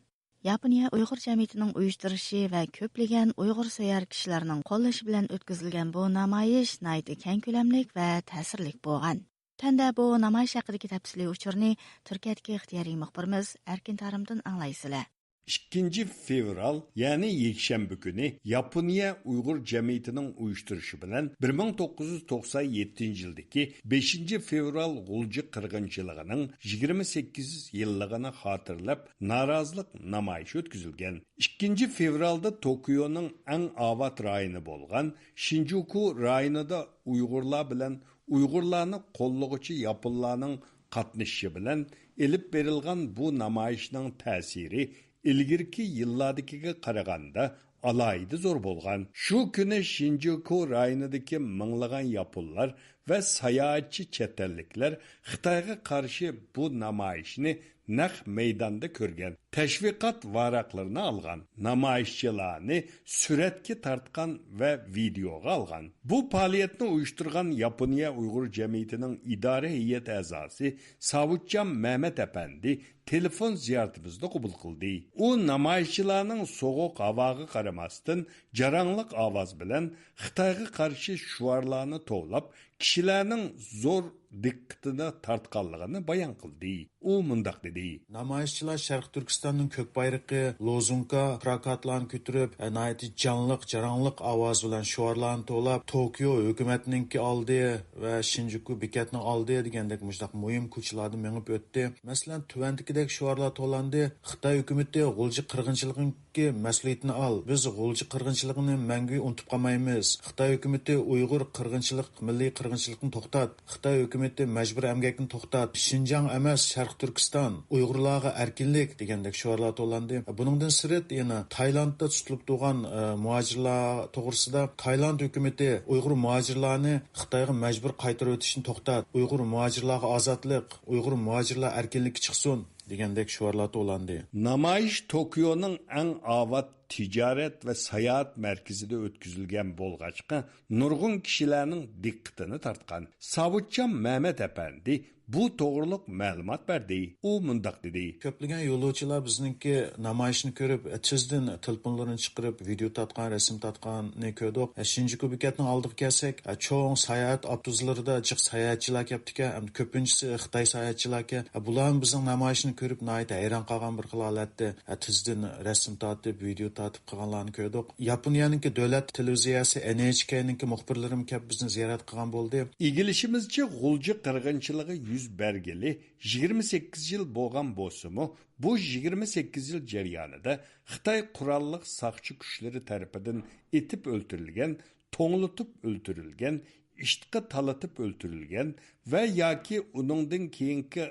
ياپونىيە ئۇيغۇر جەمئىيىتىنىڭ ئۇيۇشتۇرۇشى ۋە كۆپلىگەن ئۇيغۇرسۆيەر كىشىلەرنىڭ قوللىشى بىلەن ئۆتكۈزۈلگەن بۇ نامايىش ناھايىتى كەڭ كۆلەملىك ۋە تەسىرلىك بولغان. تۆۋەندە بۇ نامايىش ھەققىدىكى تەپسىلىي ئۇچۇرنى تۈركىيەدىكى ئىختىيارىي مۇخبىرىمىز ئەركىن تارىمدىن ئاڭلايسىلەر. ئىككىنچى فېۋرال، يەنى يەكشەنبە كۈنى ياپونىيە ئۇيغۇر جەمئىيىتىنىڭ ئۇيۇشتۇرۇشى بىلەن بىر مىڭ توققۇز يۈز توقسان يەتتىنچى يىلدىكى بەشىنچى فېۋرال غۇلجا قىرغىنچىلىقىنىڭ يىگىرمە سەككىز يىللىقىنى خاتىرىلەپ نارازىلىق نامايىشى ئۆتكۈزۈلگەن. ئىككىنچى فېۋرالدا توكيونىڭ ئەڭ ئاۋات رايونى بولغان شىنجۇكۇ رايونىدا ئۇيغۇرلار بىلەن ئۇيغۇرلارنى قوللىغۇچى ياپونلارنىڭ قاتنىشىشى بىلەن ئېلىپ بېرىلغان بۇ نامايىشنىڭ تەسىرى ئىلگىرىكى يىللاردىكىگە قارىغاندا ئالاھىدە زور بولغان. شۇ كۈنى شىنجۇكۇ رايونىدىكى مىڭلىغان ياپونلار ۋە ساياھەتچى چەت ئەللىكلەر خىتايغا قارشى بۇ نامايىشنى نەق مەيداندا كۆرگەن، تەشۋىقات ۋاراقلىرىنى ئالغان، نامايىشچىلارنى سۈرەتكە تارتقان ۋە ۋىدېئوغا ئالغان. بۇ پائالىيەتنى ئۇيۇشتۇرغان ياپونىيە ئۇيغۇر جەمئىيىتىنىڭ ئىدارە ھەيئەت ئەزاسى ساۋۇتجان مەمەت ئەپەندى تېلېفون زىيارىتىمىزنى قوبۇل قىلدى. ئۇ نامايىشچىلارنىڭ سوغۇق ھاۋاغا قارىماستىن، جاراڭلىق ئاۋاز بىلەن خىتايغا قارشى شوئارلارنى توۋلاپ، كىشىلەرنىڭ زور دىققىتىنى تارتقانلىقىنى بايان قىلدى. ئۇ مۇنداق دېدى. نامايىشچىلار شەرقىي تۈركىستاننىڭ كۆك بايرىقى، لوزۇنكا، پىلاكاتلارنى كۆتۈرۈپ، ناھايىتى جانلىق، جاراڭلىق ئاۋاز بىلەن شوئارلارنى توۋلاپ، توكيو ھۆكۈمەتنىڭكى ئالدى ۋە شىنجۇكۇ بېكەتنىڭ ئالدى دېگەندەك مۇشۇنداق مۇھىم كوچىلاردىن مېڭىپ ئۆتتى. مەسىلەن، تۆۋەندىكىدەك شوئارلار توۋلاندى: «خىتاي ھۆكۈمىتى غۇلجا قىرغىنچىلىقىنىڭكى مەسئۇلىيىتىنى ئال. بىز غۇلجا قىرغىنچىلىقىنى مەڭگۈ ئۇنتۇپ قالمايمىز. خىتاي ھۆكۈمىتى ئۇيغۇر قىرغىنچىلىق، مىللىي قىرغىنچىلىقنى توختات. خىتاي ھۆكۈمىتى مەجبۇرىي ئەمگەكنى توختات. شىنجاڭ ئەمەس، شەرقىي تۈركىستان. ئۇيغۇرلارغا ئەركىنلىك» دېگەندەك شوئارلار توۋلاندى. بۇنىڭدىن سىرت، يەنە تايلاندتا تۇتۇلۇپ تۇرغان، ئە، مۇھاجىرلار توغرىسىدا، تايلاند ھۆكۈمىتى ئۇيغۇر مۇھاجىرلارنى خىتايغا مەجبۇر قايتۇرۇۋېتىشنى توختات، ئۇيغۇر مۇھاجىرلارغا ئازادلىق، ئۇيغۇر مۇھاجىرلار ئەركىنلىككە چىقسۇن دېگەندەك شوئارلار توۋلاندى. نامايىش توكيونىڭ ئەڭ ئاۋات تىجارەت ۋە ساياھەت مەركىزىدە ئۆتكۈزۈلگەن بولغاچقا، نۇرغۇن كىشىلەرنىڭ دىققىتىنى تارتقان. ساۋۇتجان مەمەت ئەپەندى بۇ توغرۇلۇق مەلۇمات بەردى. ئۇ مۇنداق دېدى. كۆپلىگەن يولۇچىلار بىزنىڭكى نامايىشنى كۆرۈپ، تېزدىن تېلېفونلىرىنى چىقىرىپ، ۋىدېئو تارتقان، رەسىم تارتقاننى كۆردۇق. شىنجۇكۇ بېكەتنىڭ ئالدىغا كەلسەك، چوڭ ساياھەت ئاپتوبۇسلىرىدا جىق ساياھەتچىلەر كەپتىكەن، ھەم كۆپىنچىسى خىتاي ساياھەتچىلەركەن. بۇلارمۇ بىزنىڭ نامايىشنى كۆرۈپ، ناھايىتى ھەيران قالغان بىر خىل ھالەتتە، تېزدىن رەسىم تارتىپ، ۋىدېئو تارتىپ قىلغانلارنى كۆردۇق. ياپونىيەنىڭكى دۆلەت تېلېۋىزىيەسى ئېن ئېيچ كېينىڭكى مۇخبىرلىرىمۇ كەپ بىزنى زىيارەت قىلغان بولدى. ئىگىلىشىمىزچە، غۇلجا قىرغىنچىلىقى يۈز بەرگىلى يىگىرمە سەككىز يىل بولغان بولسىمۇ، بۇ يىگىرمە سەككىز يىل جەريانىدا خىتاي قوراللىق ساقچى كۈچلىرى تەرىپىدىن ئېتىپ ئۆلتۈرۈلگەن، توڭلىتىپ ئۆلتۈرۈلگەن، ئىتقا تالىتىپ ئۆلتۈرۈلگەن ۋە ياكى ئۇنىڭدىن كېيىنكى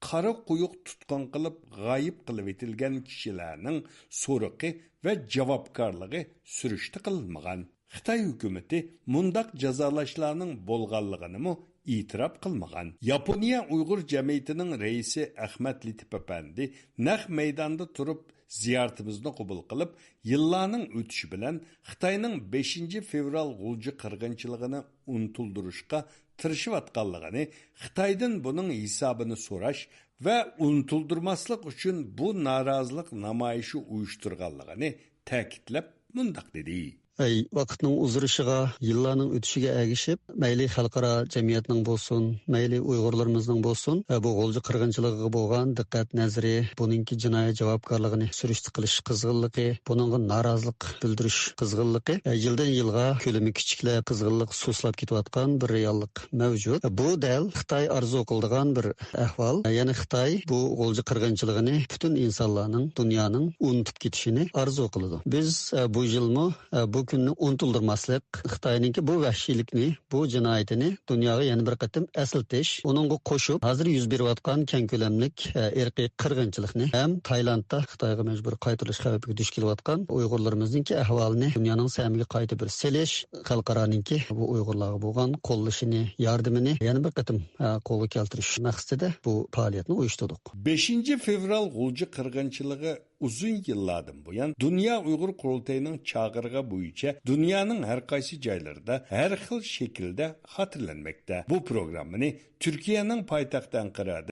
قارا قويۇق تۇتقۇن قىلىپ غايىب قىلىۋېتىلگەن كىشىلەرنىڭ سورىقى ۋە جاۋابكارلىقى سۈرۈشتە قىلىنمىغان. خىتاي ھۆكۈمىتى مۇنداق جازالاشلارنىڭ بولغانلىقىنىمۇ ئېتىراپ قىلمىغان. ياپونىيە ئۇيغۇر جەمئىيىتىنىڭ رەئىسى ئەخمەت لېتىپ ئەپەندى نەق مەيداندا تۇرۇپ زىيارىتىمىزنى قوبۇل قىلىپ، يىللارنىڭ ئۆتۈشى بىلەن خىتاينىڭ بەشىنچى فېۋرال غۇلجا قىرغىنچىلىقىنى ئۇنتۇلدۇرۇشقا تىرىشىۋاتقانلىقىنى، خىتايدىن بۇنىڭ ھېسابىنى سوراش ۋە ئۇنتۇلدۇرماسلىق ئۈچۈن بۇ نارازىلىق نامايىشى ئۇيۇشتۇرغانلىقىنى تەكىتلەپ مۇنداق دېدى. ئەي، ۋاقىتنىڭ ئۇزىرىشىغا، يىللارنىڭ ئۆتۈشىگە ئەگىشىپ، مەيلى خەلقئارا جەمئىيەتنىڭ بولسۇن، مەيلى ئۇيغۇرلىرىمىزنىڭ بولسۇن، ئە، بۇ غۇلجا قىرغىنچىلىقىغا بولغان دىققەت نەزىرى، بۇنىڭكى جىنايى جاۋابكارلىقىنى سۈرۈشتە قىلىش قىزغىنلىقى، بۇنىڭغا نارازىلىق بىلدۈرۈش قىزغىنلىقى، ئە، يىلدىن يىلغا كۆلىمى كىچىكلەپ، قىزغىنلىق سۇسلاپ كېتىۋاتقان بىر رېئاللىق مەۋجۇت. بۇ دەل خىتاي ئارزۇ قىلىدىغان بىر ئەھۋال. يەنى خىتاي بۇ غۇلجا قىرغىنچىلىقىنى پۈتۈن ئىنسانلارنىڭ، دۇنيانىڭ ئۇنتۇپ كېتىشىنى ئارزۇ قىلىدۇ. بىز، ئە، بۇ يىلمۇ، ئە، بۇ كۈننى ئۇنتۇلدۇرماسلىق، خىتاينىڭكى بۇ ۋەھشىيلىكنى، بۇ جىنايىتىنى دۇنياغا يەنە بىر قېتىم ئەسلىتىش، ئۇنىڭغا قوشۇپ، ھازىر يۈز بېرىۋاتقان كەڭ كۆلەملىك، ئە، ئىرقىي قىرغىنچىلىقنى ھەم تايلاندتا خىتايغا مەجبۇرىي قايتۇرۇلۇش خەۋپىگە دۇچ كېلىۋاتقان ئۇيغۇرلىرىمىزنىڭكى ئەھۋالىنى دۇنيانىڭ سەھنىگە قايتا بىر سېلىش، خەلقئارانىڭكى بۇ ئۇيغۇرلارغا بولغان قوللىشىنى، ياردىمىنى يەنە بىر قېتىم، ئە، قولغا كەلتۈرۈش مەقسىتىدە بۇ پائالىيەتنى ئۇيۇشتۇردۇق. بەشىنچى فېۋرال غۇلجا قىرغىنچىلىقى ئۇزۇن يىللاردىن بۇيان دۇنيا ئۇيغۇر قۇرۇلتىيىنىڭ چاقىرىقى بويىچە دۇنيانىڭ ھەر قايسى جايلىرىدا ھەر خىل شەكىلدە خاتىرىلەنمەكتە. بۇ پروگراممىنى تۈركىيەنىڭ پايتەختى ئەنقەرەدە